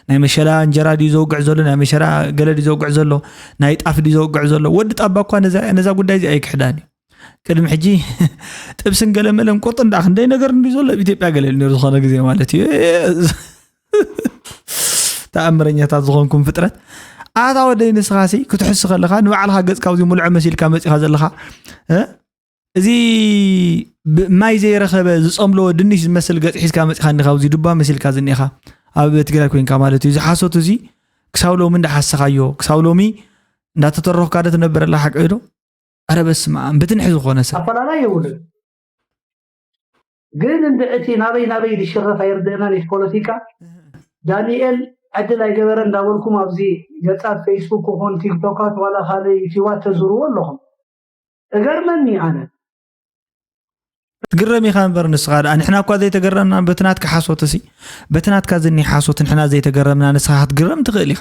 ናይ መሸላ እንጀራ ድዩ ዘውግዕ ዘሎ? ናይ መሸላ ገለ ድዩ ዘውግዕ ዘሎ? ናይ ጣፍ ድዩ ዘውግዕ ዘሎ? ወዲ ጣባ እኳ ነዛ ጉዳይ እዚ ኣይክሕዳን እዩ። ቅድሚ ሕጂ ጥብስን ገለመለን ቁርጥን ደኣ ክንደይ ነገር እንዲ ዘሎ ኣብ ኢትዮጵያ ገለ ነሩ ዝኾነ ግዜ ማለት እዩ። ተኣምረኛታት ዝኾንኩም ፍጥረት ኣታ ወደይ ንስኻሲ ክትሕሱ ከለኻ ንባዕልኻ ገጽካ ኣብዚ ሙልዖ መሲልካ መጺኻ ዘለኻ እዚ ማይ ዘይረኸበ ዝጸምለወ ድንሽ ዝመስል ገጽ ሒዝካ መጺኻ እንዲኻ ኣብዚ ዱባ መሲልካ ዝኒኻ ኣብ ትግራይ ኮይንካ ማለት እዩ። ዝሓሶት እዚ ክሳብ ሎሚ እንዳሓሰኻዮ ክሳብ ሎሚ እንዳተተረኽካ ዶ ትነብር ኣላ ሓቂ ዶ? ኣረ በስመ ኣብ ብትንሒ ዝኾነ ሰብ ኣፈላላይ የብሉን። ግን እንድዕቲ ናበይ ናበይ ዝሽረፍ ኣይርድእናን እዩ ፖለቲካ። ዳንኤል ዕድል ኣይገበረ እንዳበልኩም ኣብዚ ገጻት ፌስቡክ ይኹን ቲክቶካት ዋላ ካልእ ዩቲባት ተዝርዎ ኣለኹም። እገርመኒ ኣነ። ትግረም ኢኻ እምበር ንስኻ ደኣ ንሕና እኳ ዘይተገረምና በቲ ናትካ ሓሶት እሲ በቲ ናትካ ዝኒ ሓሶት ንሕና ዘይተገረምና ንስኻ ክትግረም ትኽእል ኢኻ።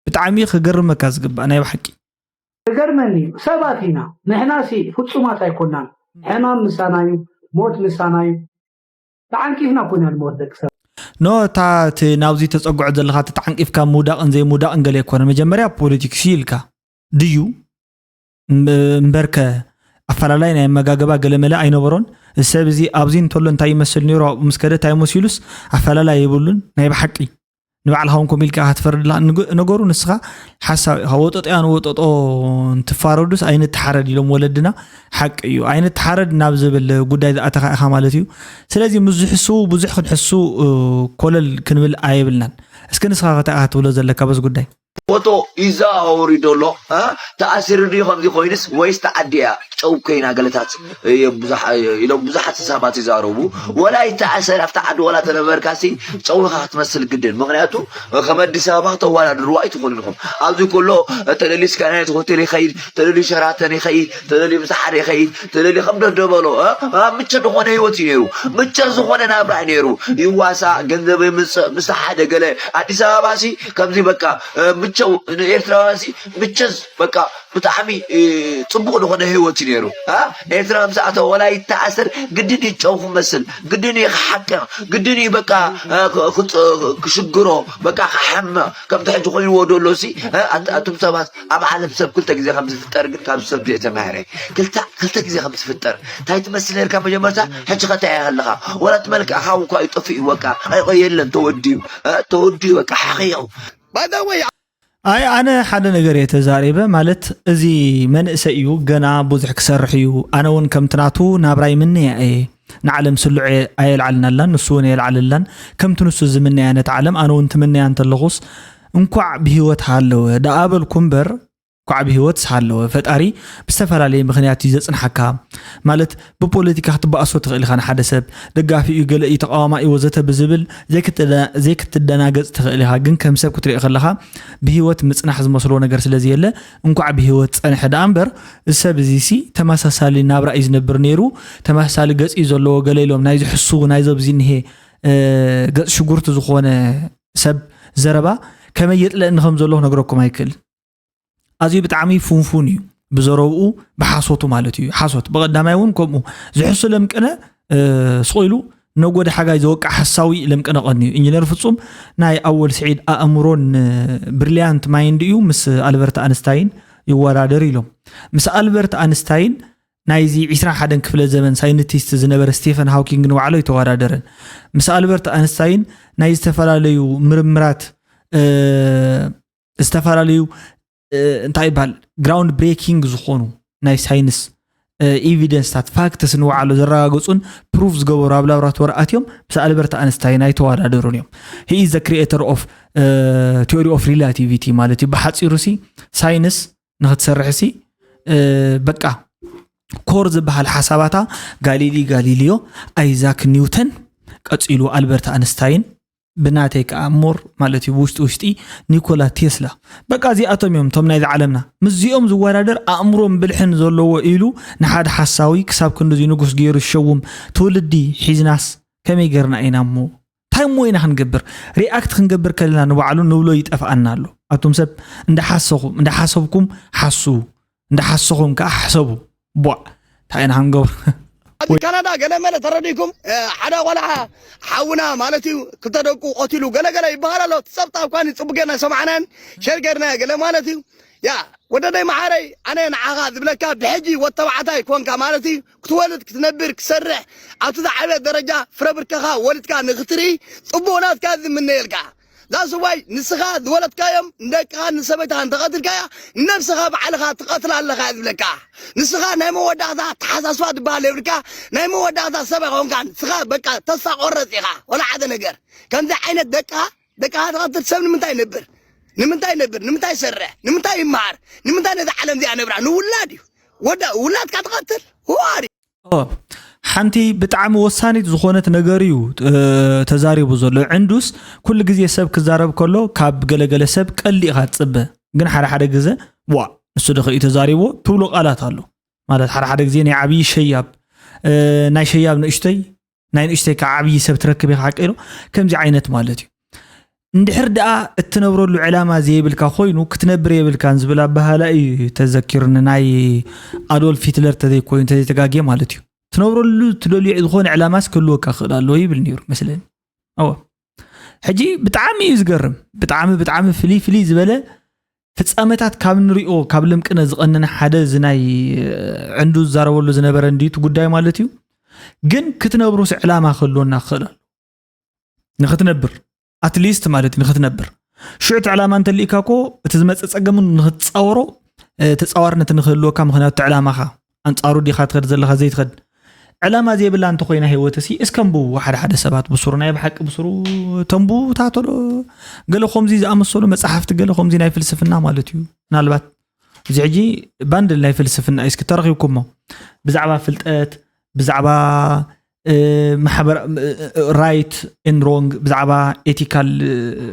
ብጣዕሚ ክገርመካ ዝግባእ ናይ ብሓቂ። እገርመኒ እዩ። ሰባት ኢና ንሕና ሲ ፍጹማት ኣይኮናን። ሕማም ምሳና እዩ፣ ሞት ምሳና እዩ። ተዓንቂፍና እኮ ኢና ንሞት ደቂ ሰባት። ኖ እታ እቲ ናብዚ ተጸግዖ ዘለኻ እቲ ተዓንቂፍካ ምውዳቕን ዘይምውዳቕን ገለ ኣይኮነን። መጀመርያ ፖለቲክስ እዩ ኢልካ ድዩ እምበርከ ኣፈላላይ ናይ ኣመጋግባ ገለመለ ኣይነበሮን። እዚ ሰብ እዚ ኣብዚ እንተሎ እንታይ ይመስል ነይሩ ኣብኡ ምስ ከደ እንታይ መሲሉስ ኣፈላላይ የብሉን ናይ ብሓቂ። ንባዕልኻ እውን ከምኡ ኢልካ ኢኻ ትፈርድ ኣለኻ። ነገሩ ንስኻ ሓሳዊ ኢኻ። ወጠጦ እያ ንወጠጦ እንትፋረዱስ ኣይንተሓረድ ኢሎም ወለድና። ሓቂ እዩ። ኣይንተሓረድ ናብ ዝብል ጉዳይ ዝኣተኻ ኢኻ ማለት እዩ። ስለዚ ምስ ዝሕስዉ ብዙሕ ክንሕሱ ኮለል ክንብል ኣየብልናን። እስኪ ንስኻ ከታይ ኢኻ ትብሎ ዘለካ በዚ ጉዳይ? ፎቶ ይዘዋወር እዩ ዘሎ። ተኣሲሩ ድዩ ከምዚ ኮይንስ ወይስ ተዓዲ እያ ጨው ኮይና ገለታት ኢሎም ብዙሓት ሰባት ይዛረቡ። ወላ ይተኣሰር ኣብቲ ዓዲ ወላ ተነበርካሲ ጨው ኢኻ ክትመስል ግድን። ምክንያቱ ከም ኣዲስ ኣበባ ክተወዳድርዋ ኣይትኽእሉን ኢኹም። ኣብዚ ከሎ ተደልዩ ስካይላይት ሆቴል ይኸይድ፣ ተደልዩ ሸራተን ይኸይድ፣ ተደልዩ ምስ ሓደ ይኸይድ፣ ተደልዩ ከም ደደበሎ ምቸት ዝኾነ ህይወት እዩ ነይሩ። ምቸት ዝኾነ ናብራ እዩ ነይሩ። ይዋሳእ፣ ገንዘብ የምፅእ፣ ምስ ሓደ ገለ ኣዲስ ኣበባ ሲ ከምዚ በቃ ምቸው ንኤርትራውያን ሲ ምቸት በቃ ብጣዕሚ ጽቡቕ ዝኾነ ህይወት እዩ ነይሩ። ኤርትራ ምስ ኣተወ ወላ ይተኣሰር ግድን እዩ ጨው ክመስል፣ ግድን እዩ ክሓቅቕ፣ ግድን እዩ በቃ ክሽግሮ፣ በቃ ክሓምቕ። ከምቲ ሕጂ ኮይንዎ ደሎ ሲ ኣቱም ሰባት ኣብ ዓለም ሰብ ክልተ ግዜ ከም ዝፍጠር ግን ካብ ሰብ ዘይተማህረ ክልተ ግዜ ከም ዝፍጠር እንታይ ትመስል ነርካ መጀመርታ ሕጂ ከ እንታይ ኣለኻ ወላ እቲ መልክዕኻ እኳ እዩ ጠፊኡ በቃ ኣይቆየለን ተወዲኡ ተወዲኡ በቃ ሓኺቑ ኣይ ኣነ ሓደ ነገር እየ ተዛሪበ ማለት እዚ መንእሰይ እዩ ገና ብዙሕ ክሰርሕ እዩ ኣነ እውን ከምቲ ናቱ ናብራ ይምነያ እየ ንዓለም ስሉዕ ኣየልዓልናላን ንሱ እውን ኣየልዓለላን ከምቲ ንሱ ዝምነያ ነቲ ዓለም ኣነ እውን ትምነያ እንተለኹስ እንኳዕ ብሂወት ሃለወ ደኣ በልኩ እምበር እንኳዕ ብህይወት ስሃለወ ፈጣሪ ብዝተፈላለየ ምኽንያት እዩ ዘፅንሓካ ማለት ብፖለቲካ ክትበኣሶ ትኽእል ኢኻ ንሓደ ሰብ ደጋፊ እዩ ገለ እዩ ተቃዋማ እዩ ወዘተ ብዝብል ዘይክትደናገፅ ትኽእል ኢኻ ግን ከም ሰብ ክትሪኦ ከለኻ ብህይወት ምፅናሕ ዝመስሎ ነገር ስለ ዘየለ እንኳዕ ብህይወት ፀንሐ ደኣ እምበር እዚ ሰብ እዚ ሲ ተመሳሳሊ ናብራ እዩ ዝነብር ነይሩ ተመሳሳሊ ገፅ እዩ ዘለዎ ገለ ኢሎም ናይ ዝሕሱ ናይ ዘብዚ እኒሄ ገፅ ሽጉርቲ ዝኾነ ሰብ ዘረባ ከመይ የጥለእኒ ከም ዘሎ ክነግረኩም ኣይክእል ኣዝዩ ብጣዕሚ ፉንፉን እዩ ብዘረብኡ ብሓሶቱ ማለት እዩ ሓሶት ብቐዳማይ እውን ከምኡ ዝሕሱ ለምቅነ ስቕ ኢሉ ነጎደ ሓጋይ ዘወቅዕ ሓሳዊ ለምቅነ ቀንዩ ኢንጂነር ፍጹም ናይ ኣወል ስዒድ ኣእምሮን ብሪልያንት ማይንድ እዩ ምስ ኣልበርት ኣንስታይን ይወዳደር ኢሎም ምስ ኣልበርት ኣንስታይን ናይዚ ዕስራን ሓደን ክፍለ ዘመን ሳይንቲስት ዝነበረ ስቴፈን ሃውኪንግ ንባዕሉ ኣይተወዳደረን ምስ ኣልበርት ኣንስታይን ናይ ዝተፈላለዩ ምርምራት ዝተፈላለዩ እንታይ ይበሃል ግራውንድ ብሬኪንግ ዝኾኑ ናይ ሳይንስ ኤቪደንስታት ፋክትስ ንባዕሉ ዘረጋገፁን ፕሩፍ ዝገበሩ ኣብ ላብራቶሪ ኣትዮም ምስ ኣልበርት ኣንስታይን ኣይተወዳደሩን እዮም he is the creator of theory of relativity ማለት እዩ ብሓፂሩ ሲ ሳይንስ ንክትሰርሕ ሲ በቃ ኮር ዝበሃል ሓሳባታ ጋሊሊ ጋሊሊዮ ኣይዛክ ኒውተን ቀፂሉ ኣልበርት ኣንስታይን ብናተይ ከዓ ሞር ማለት እዩ ብውሽጢ ውሽጢ ኒኮላ ቴስላ በቃ እዚኣቶም እዮም እቶም ናይዚ ዓለምና ምስዚኦም ዝወዳደር ኣእምሮን ብልሕን ዘለዎ ኢሉ ንሓደ ሓሳዊ ክሳብ ክንድዚ ንጉስ ገይሩ ዝሸውም ትውልዲ ሒዝናስ ከመይ ገርና ኢና እሞ እንታይ እሞ ኢና ክንገብር ሪኣክት ክንገብር ከለና ንባዕሉ ንብሎ ይጠፍኣና ኣሎ ኣቱም ሰብ እንዳሓሰኹም እንዳሓሰብኩም ሓሱ እንዳሓሰኹም ከዓ ሓሰቡ ቧዕ እንታይ ኢና ክንገብር ኣብዚ ካናዳ ገለ መለ ተረዲኩም ሓደ ቆልዓ ሓውና ማለት እዩ ክልተ ደቁ ቆቲሉ ገለገለ ይበሃል ኣሎ። ጸብጣብ ኳኒ ጽቡቅ ጌርና ሰማዕናን ሸር ጌርና ገለ ማለት እዩ። ያ ወደደይ መዓረይ ኣነ ንዓኻ ዝብለካ ብሕጂ ወተባዕታይ ኮንካ ማለት እዩ ክትወልድ ክትነብር ክትሰርሕ ኣብቲ ዝዓበየ ደረጃ ፍረ ብርከኻ ወሊድካ ንክትርኢ ጽቡቅ ናትካ ዝምነየልካ። ዛስዋይ ንስኻ ዝወለድካዮም ንደቅኻ ንሰበይትኻ እንተቐትልካያ ንነብስኻ ባዕልኻ ትቐትላ ኣለኻ እየ ዝብለካ። ንስኻ ናይ መወዳእታ ኣተሓሳስባ ዝበሃል የብልካ። ናይ መወዳእታ ሰብ ኣይኮንካን። ንስኻ በቃ ተስፋ ቆረፅ ኢኻ። ወላ ሓደ ነገር ከምዚ ዓይነት ደቅኻ ደቅኻ ትቐትል ሰብ ንምንታይ ይነብር? ንምንታይ ይነብር? ንምንታይ ይሰርሕ? ንምንታይ ይመሃር? ንምንታይ ነዚ ዓለም እዚኣ ነብራ? ንውላድ እዩ። ወዳ ውላድካ ትቐትል ዋሪ ሓንቲ ብጣዕሚ ወሳኒት ዝኾነት ነገር እዩ ተዛሪቡ ዘሎ። ዕንዱስ ኩሉ ግዜ ሰብ ክዛረብ ከሎ ካብ ገለገለ ሰብ ቀሊእኻ ትፅበ። ግን ሓደ ሓደ ግዜ ዋ ንሱ ዶ እዩ ተዛሪብዎ ትብሎ ቃላት ኣሎ። ማለት ሓደ ሓደ ግዜ ናይ ዓብዪ ሸያብ ናይ ሸያብ ንእሽተይ ናይ ንእሽተይ ከዓ ዓብዪ ሰብ ትረክብ ኢኻ ሓቀ ኢሎ ከምዚ ዓይነት ማለት እዩ። እንድሕር ደኣ እትነብረሉ ዕላማ ዘየብልካ ኮይኑ ክትነብር የብልካን ዝብል ኣበሃላ እዩ ተዘኪሩኒ። ናይ ኣዶልፍ ሂትለር ተዘይኮይኑ ተዘይተጋግየ ማለት እዩ። ትነብረሉ ትደልዮ ዝኾነ ዕላማስ ክህልወካ ክእል ኣለዎ ይብል ነይሩ መስለኒ። ኣዎ ሕጂ ብጣዕሚ እዩ ዝገርም። ብጣዕሚ ብጣዕሚ ፍልይ ፍልይ ዝበለ ፍጻመታት ካብ ንሪኦ ካብ ልምቅነ ዝቐነነ ሓደ እዚ ናይ ዕንዱ ዝዛረበሉ ዝነበረ እንድዩ እቲ ጉዳይ ማለት እዩ። ግን ክትነብሩስ ዕላማ ክህልወና ክኽእል ኣሎ። ንኽትነብር ኣትሊስት ማለት እዩ ንኽትነብር ሽዑ እቲ ዕላማ እንተልእካ ኮ እቲ ዝመፀ ፀገምን ንኽትፃወሮ ተፃዋርነት ንክህልወካ ምክንያቱ እቲ ዕላማኻ ኣንፃሩ ዲኻ ትኸድ ዘለኻ ዘይትኸድ ዕላማ ዘይብላ እንተኮይና ህይወት ሲ እስከንብው ሓደ ሓደ ሰባት ብስሩ ናይ ብሓቂ ብስሩ ተንቡ ታተሎ ገለ ከምዚ ዝኣመሰሉ መፅሓፍቲ ገለ ከምዚ ናይ ፍልስፍና ማለት እዩ ምናልባት እዚ ሕጂ ባንድል ናይ ፍልስፍና እዩ እስኪ ተረኺብኩሞ ብዛዕባ ፍልጠት ብዛዕባ right and wrong ብዛዕባ ethical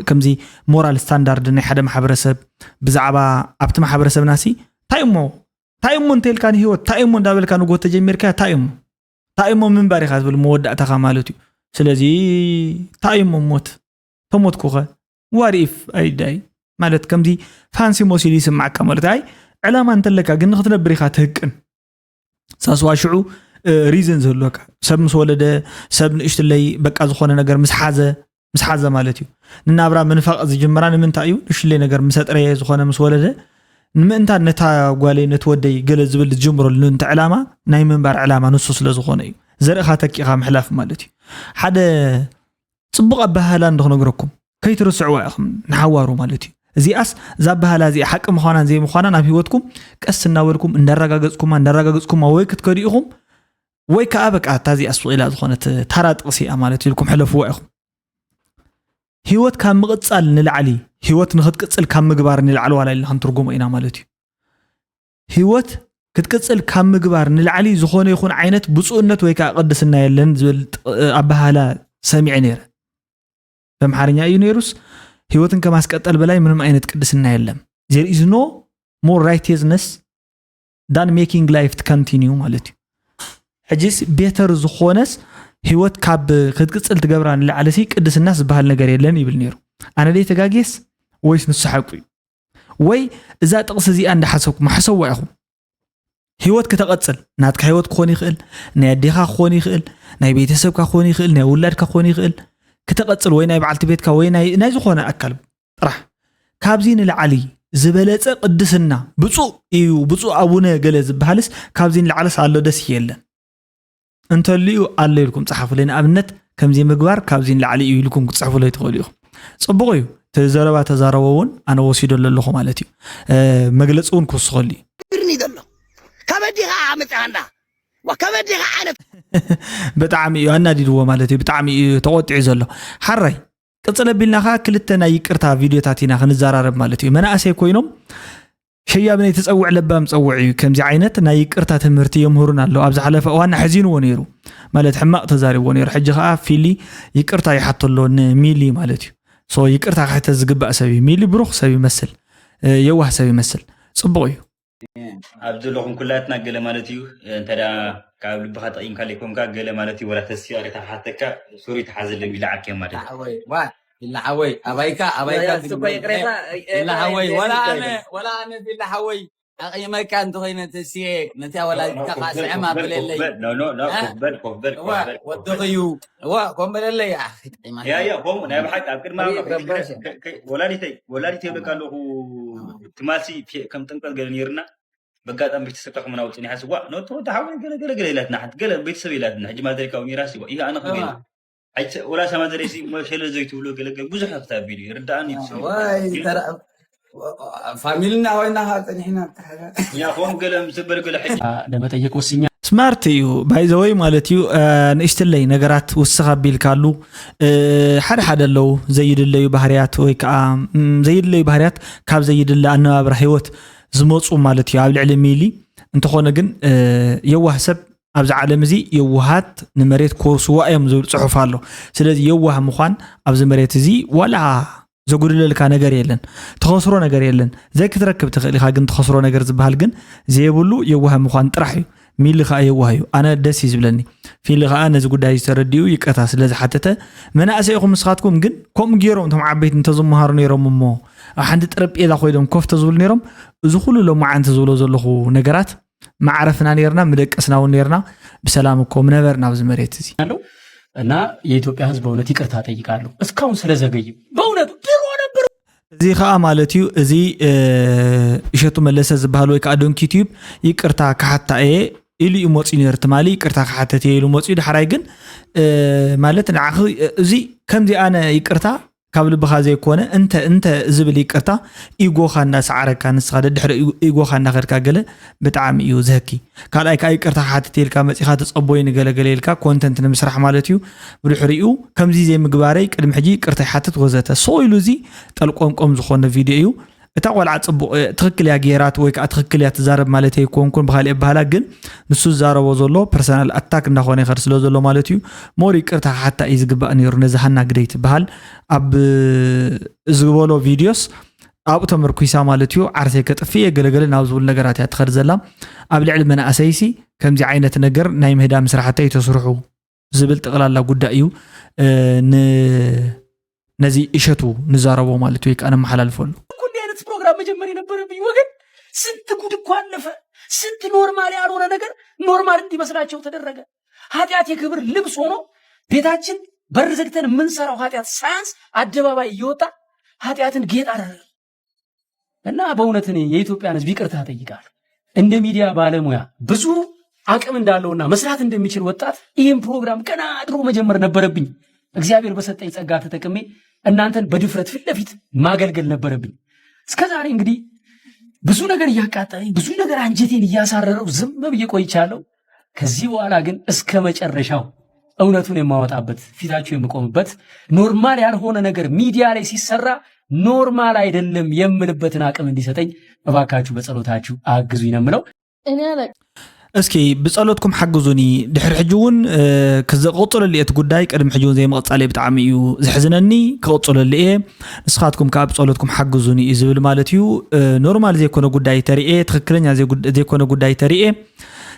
ከምዚ moral standard ናይ ሓደ ማሕበረሰብ ብዛዕባ ኣብቲ ማሕበረሰብና ሲ እንታይ እሞ እንታይ እሞ እንተልካ ንሂወት እንታይ እሞ እንዳበልካ ንጎት ተጀሚርካ እንታይ እሞ እንታይ እሞ ምንባር ኢካ ዝብል መወዳእታካ ማለት እዩ ስለዚ እንታይ እሞ ሞት ተሞትኩኸ what if ኣይዳይ ማለት ከምዚ ፋንሲ መሲሉ ይስማዓካ ማለት ኣይ ዕላማ እንተለካ ግን ንክትነብር ኢካ ትህቅን ሳስዋ ሽዑ ሪዝን ዝህልወካ ሰብ ምስ ወለደ ሰብ ንእሽትለይ በቃ ዝኾነ ነገር ምስ ሓዘ ምስ ሓዘ ማለት እዩ ንናብራ ምንፋቕ ዝጅምራ ንምንታይ እዩ ንእሽትለይ ነገር ምስ ኣጥረየ ዝኾነ ምስ ወለደ ንምእንታ ነታ ጓለይ ነቲ ወደይ ገለ ዝብል ዝጅምረሉ ንንተ ዕላማ ናይ ምንባር ዕላማ ንሱ ስለ ዝኾነ እዩ ዘርእኻ ተኪኻ ምሕላፍ ማለት እዩ ሓደ ፅቡቕ ኣበሃህላ እንዶ ክነግረኩም ከይትርስዕዋ ኢኹም ንሓዋሩ ማለት እዩ። እዚኣስ እዛ ኣበሃህላ እዚኣ ሓቂ ምዃናን ዘይምዃናን ኣብ ህይወትኩም ቀስ እናበልኩም እንዳረጋገፅኩማ እንዳረጋገፅኩማ ወይ ክትከዱ ኢኹም ወይ ከዓ በቃ እታ እዚኣ ስቕ ኢላ ዝኾነት ታራ ጥቕሲ እያ ማለት ኢልኩም ሕለፍዋ ኢኹም። ህይወት ካብ ምቕፃል ንላዕሊ ህይወት ንክትቅፅል ካብ ምግባር ንላዕሊ ዋላ ኢልና ክንትርጉሞ ኢና ማለት እዩ። ህይወት ክትቅፅል ካብ ምግባር ንላዕሊ ዝኾነ ይኹን ዓይነት ብፁእነት ወይ ከዓ ቅድስና የለን ዝብል ኣበሃህላ ሰሚዐ ነይረ። በምሓርኛ እዩ ነይሩስ ህይወትን ከማስቀጠል በላይ ምንም ዓይነት ቅድስና የለም። There is no more righteousness than making life to continue ማለት እዩ። ሕጂስ ቤተር ዝኾነስ ህይወት ካብ ክትቅፅል ትገብራ ንላዕሊ ሲ ቅድስና ዝበሃል ነገር የለን ይብል ነይሩ። ኣነ ደይ ተጋግየስ ወይስ ንሱ ሓቁ እዩ? ወይ እዛ ጥቕሲ እዚኣ እንዳሓሰብኩም ሓሰዋ ኢኹም። ህይወት ክተቐጽል ናትካ ህይወት ክኾን ይኽእል፣ ናይ ኣዴኻ ክኾን ይኽእል፣ ናይ ቤተሰብካ ክኾን ይኽእል፣ ናይ ውላድካ ክኾን ይኽእል፣ ክተቐጽል ወይ ናይ በዓልቲ ቤትካ ወይ ናይ ዝኾነ ኣካል ጥራሕ ካብዚ ንላዕሊ ዝበለጸ ቅድስና ብፁእ እዩ ብፁእ ኣቡነ ገለ ዝበሃልስ ካብዚ ንላዕልስ ኣሎ ደስ የለን። እንተልዩ ኣሎ ኢልኩም ጸሓፉለይ። ንኣብነት ከምዚ ምግባር ካብዚ ንላዕሊ እዩ ኢልኩም ክትጽሕፉለይ ትኽእሉ ኢኹም። ጽቡቕ እዩ። እቲ ዘረባ ተዛረቦ እውን ኣነ ወሲደሉ ኣለኹ ማለት እዩ። መግለጺ እውን ክውስኸሉ እዩ። ብርኒ ዘሎ ከበዲ ከዓ ኣመፅኻና ከበዲ ከዓ ዓነት ብጣዕሚ እዩ ኣናዲድዎ ማለት እዩ። ብጣዕሚ እዩ ተቆጢዑ ዘሎ። ሓራይ ቅፅል ኣቢልና ከዓ ክልተ ናይ ይቅርታ ቪድዮታት ኢና ክንዘራረብ ማለት እዩ። መናእሰይ ኮይኖም ሸያብ ናይ ተጸውዕ ለባም ጸውዕ እዩ። ከምዚ ዓይነት ናይ ይቅርታ ትምህርቲ የምህሩን ኣለዉ። ኣብ ዝሓለፈ እዋን ኣሕዚንዎ ነይሩ ማለት ሕማቕ ተዛሪብዎ ነይሩ። ሕጂ ከዓ ፊሊ ይቅርታ ይሓቶ ኣሎ ንሚሊ ማለት እዩ። ሶ ይቅርታ ክሕተት ዝግባእ ሰብ እዩ። ሚሊ ብሩኽ ሰብ ይመስል፣ የዋህ ሰብ ይመስል። ጽቡቕ እዩ። ኣብ ዘለኹም ኩላትና ገለ ማለት እዩ እንተ ካብ ልብኻ ጠቒምካ ለይኮንካ ገለ ማለት እዩ ወላ ተስፊ ሪታ ክሓተካ ሱሪ ተሓዘለይ ኢላ ዓርክያ ማለት እዩ። ቢላ ሓወይ ኣባይካ ኣባይካ ቢላ ሓወይ ወላ ኣነ ወላ ኣነ ቢላ ሓወይ ኣቕይመካ እንተኾይነ ተስየ፣ ነቲያ ወላዲትካ ከዓ ስዕማ ብለለይ። እ? እዋ፣ ወድኺ እዩ። እዋ፣ ኮም በለለይ፣ ኣኺ፣ ጥዒማ። ያ፣ ያ፣ ከምኡ ናይ ብሓቂ ኣብ ቅድሚ ኣምላኽ ከ-፣ ከ-፣ ወላዲተይ፣ ወላዲተይ ይብለካ ኣለኹ። ትማልሲ ፌ-፣ ከም ጥምቀት ገለ ነይርና፣ በጋጣሚ ቤተሰብ ታኹም ናውፅን ይሓስዋ፣ ነቶ ወዲ ሓወይ ገለ፣ ገለ፣ ገለ ኢላትና፣ ሓንቲ ገለ ቤተሰብ ኢላትና፣ ሕጂ ማዘሪካ እውን ይራስዋ፣ ይህ ኣነ ክብል። እዋ። ኣይተ-፣ ወላ ሰማዘሬሲ መሸለ ዘይትብሎ ገለገል ብዙሕ ክታብ ቪድዮ ይርዳእኒ እዩ። ዋይ፣ ግን ተራ-፣ ፋሚልና ኮይና ኸዓ ጸኒሕና ብተሓዛ። ያ፣ ከምኡ ገለ ምስ በል ገለ ሕጂ። አ፣ ለመጠየቅ ወስኛ። ስማርት እዩ፣ ባይ ዘ ወይ ማለት እዩ። አ፣ ንእሽትለይ ነገራት ውስኽ ኣቢልካሉ፣ እ፣ ሓደ ሓደ ኣለዉ ዘይድለዩ ባህርያት ወይ ከዓ፣ ም፣ ዘይድለዩ ባህርያት ካብ ዘይድለ ኣነባብራ ህይወት ዝመፁ ማለት እዩ ኣብ ልዕሊ ሚሊ። እንተኾነ ግን፣ እ፣ የዋህ ሰብ ኣብዚ ዓለም እዚ የዋሃት ንመሬት ክወርስዋ እዮም ዝብል ጽሑፍ ኣሎ። ስለዚ የዋህ ምዃን ኣብዚ መሬት እዚ ዋላ ዘጉድለልካ ነገር የለን፣ ትኸስሮ ነገር የለን። ዘይክትረክብ ትኽእል ኢኻ፣ ግን ትኸስሮ ነገር ዝበሃል ግን ዘይብሉ የዋህ ምዃን ጥራሕ እዩ። ሚሊ ኸኣ የዋህ እዩ። ኣነ ደስ እዩ ዝብለኒ። ፊሊ ኸኣ ነዚ ጉዳይ እዚ ተረዲኡ ይቅርታ ስለ ዝሓተተ፣ መናእሰይ ኢኹም ንስኻትኩም፣ ግን ከምኡ ገይሮም እቶም ዓበይቲ እንተዝመሃሩ ነይሮም እሞ ኣብ ሓንቲ ጠረጴዛ ኮይዶም ኮፍ ተዝብሉ ነይሮም፣ እዚ ኩሉ ሎማዓንቲ ዝብሎ ዘለኹ ነገራት መዓረፍና ነይርና፣ ምደቀስና እውን ነይርና፣ ብሰላም እኮ ምነበርና ኣብዚ መሬት እዚ። እና የኢትዮጵያ ሕዝብ በእውነት ይቅርታ ጠይቃለሁ እስካሁን ስለዘገዩ። በእውነቱ ድሮ ነበር። እዚ ኸኣ ማለት እዩ፣ እዚ፣ እ፣ እሸቱ መለሰ ዝበሃል ወይ ከዓ ዶንኪ ቲዩብ ይቅርታ ክሓታ እየ ኢሉ እዩ መፂኡ ነይሩ። ትማሊ ይቅርታ ክሓተት እየ ኢሉ መፂኡ። ዳሕራይ ግን፣ እ፣ ማለት ንዓኺ፣ እ፣ እዚ ከምዚ ኣነ ይቅርታ ካብ ልብኻ ዘይኮነ እንተ፣ እንተ ዝብል ይቅርታ ኢጎኻ እንዳሰዓረካ ንስኻ ደድሕሪ ኢጎ-፣ ኢጎኻ እንዳኸድካ ገለ ብጣዕሚ እዩ ዘህኪ። ካልኣይ ከዓ ይቅርታ ክሓትት ኢልካ መፂኻ ትጸቦይ ንገለገለ ኢልካ ኮንተንት ንምስራሕ ማለት እዩ። ብድሕሪኡ ከምዚ ዘይምግባረይ ቅድሚ ሕጂ ይቅርታ ይሓትት ወዘተ። ሶ ኢሉ እዚ ጠልቆምቆም ዝኾነ ቪድዮ እዩ። እታ ቆልዓ ጽቡቕ፣ እ፣ ትኽክል እያ ገይራት ወይ ከዓ ትኽክል እያ ትዛረብ ማለት ኣይኮንኩን፣ ብኻሊእ ኣበሃላ ግን ንሱ ዝዛረቦ ዘሎ ፐርሰናል ኣታክ እንዳኾነ ይኸድ ስለ ዘሎ ማለት እዩ። ሞር ይቅርታ ክሓታ እዩ ዝግባእ ነይሩ ነዚ ሃና ግደይ ትበሃል ኣብ ዝበሎ ቪድዮስ ኣብኡ ተመርኩሳ ማለት እዩ። ዓርሰይ ከጥፍእ እየ ገለገለ ናብ ዝብሉ ነገራት እያ ትኸድ ዘላ። ኣብ ልዕሊ መናእሰይሲ ከምዚ ዓይነት ነገር ናይ ምህዳም ስራሕቲ ኣይተስርሑ ዝብል ጠቕላላ ጉዳይ እዩ። እ፣ ን-፣ ነዚ እሸቱ ንዛረቦ ማለት እዩ ወይ ከዓ ነመሓላልፈሉ። እኮ እንዲህ አይነት ፕሮግራም መጀመር የነበረብኝ ወገን። ስንት ጉድ እኮ አለፈ። ስንት ኖርማል ያልሆነ ነገር ኖርማል እንዲመስላቸው ተደረገ። ኃጢአት የክብር ልብስ ሆኖ ቤታችን በር ዘግተን የምንሰራው ኃጢአት ሳያንስ አደባባይ እየወጣ ኃጢአትን ጌጥ አደረገ። እና በእውነት እኔ የኢትዮጵያን ሕዝብ ይቅርታ እጠይቃለሁ። እንደ ሚዲያ ባለሙያ ብዙ አቅም እንዳለውና መስራት እንደሚችል ወጣት ይህን ፕሮግራም ገና ድሮ መጀመር ነበረብኝ። እግዚአብሔር በሰጠኝ ጸጋ ተጠቅሜ እናንተን በድፍረት ፊት ለፊት ማገልገል ነበረብኝ። እስከዛሬ እንግዲህ ብዙ ነገር እያቃጠለኝ፣ ብዙ ነገር አንጀቴን እያሳረረው ዝም ብዬ ቆይቻለሁ። ከዚህ በኋላ ግን እስከ መጨረሻው እውነቱን የማወጣበት፣ ፊታችሁ የምቆምበት፣ ኖርማል ያልሆነ ነገር ሚዲያ ላይ ሲሰራ ኖርማል አይደለም የምልበትን አቅም እንዲሰጠኝ እባካችሁ በጸሎታችሁ አግዙኝ ነው የምለው። እኔ አላቅ- እስኪ ብጸሎትኩም ሓግዙኒ። ድሕሪ ሕጂ እውን፣ እ፣ ክዘ-፣ ክቕጽለሉ እየ እቲ ጉዳይ። ቅድሚ ሕጂ እውን ዘይምቕጻለይ ብጣዕሚ እዩ ዘሕዝነኒ። ክቕጽለሉ እየ። ንስኻትኩም ከኣ ብጸሎትኩም ሓግዙኒ እዩ ዝብል ማለት እዩ። እ፣ ኖርማል ዘይኮነ ጉዳይ ተሪኤ፣ ትኽክለኛ ዘይጉድ-፣ ዘይኮነ ጉዳይ ተሪኤ፣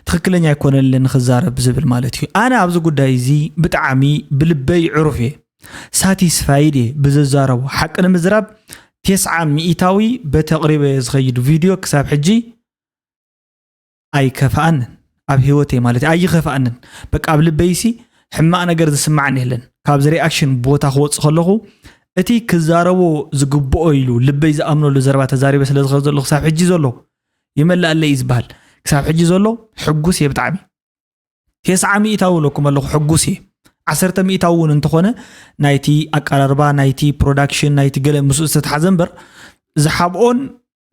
ትኽክለኛ ኣይኮነልን ክዛረብ ዝብል ማለት እዩ። ኣነ ኣብዚ ጉዳይ እዚ ብጣዕሚ ብልበይ ዕሩፍ እየ። ሳቲስፋይድ እየ ብዝዛረቦ። ሓቂ ንምዝራብ፣ ተስዓ ሚእታዊ በቲ ኣቕሪበዮ ዝኸይድ ቪድዮ ክሳብ ሕጂ ኣይከፍኣንን። ኣብ ህይወተይ ማለት እዩ፣ ኣይኸፍኣንን። በቃ ኣብ ልበይሲ ሕማቕ ነገር ዝስማዕኒ የለን። ካብዚ ሪኣክሽን ቦታ ክወጽእ ከለኹ፣ እቲ ክዛረቦ ዝግብኦ ኢሉ ልበይ ዝኣምነሉ ዘረባ ተዛሪበ ስለ ዝኸድ ዘለኹ፣ ክሳብ ሕጂ ዘሎ ይመልኣለይ እዩ ዝበሃል። ክሳብ ሕጂ ዘሎ ሕጉስ እየ ብጣዕሚ። ተስዓ ሚእታዊ ኢለኩም ኣለኹ፣ ሕጉስ እየ። ዓሰርተ ሚእታዊ እውን እንተኾነ፣ ናይቲ ኣቀራርባ፣ ናይቲ ፕሮዳክሽን፣ ናይቲ ገለ ምስኡ ዝተተሓዘ እምበር፣ ዝሓብኦን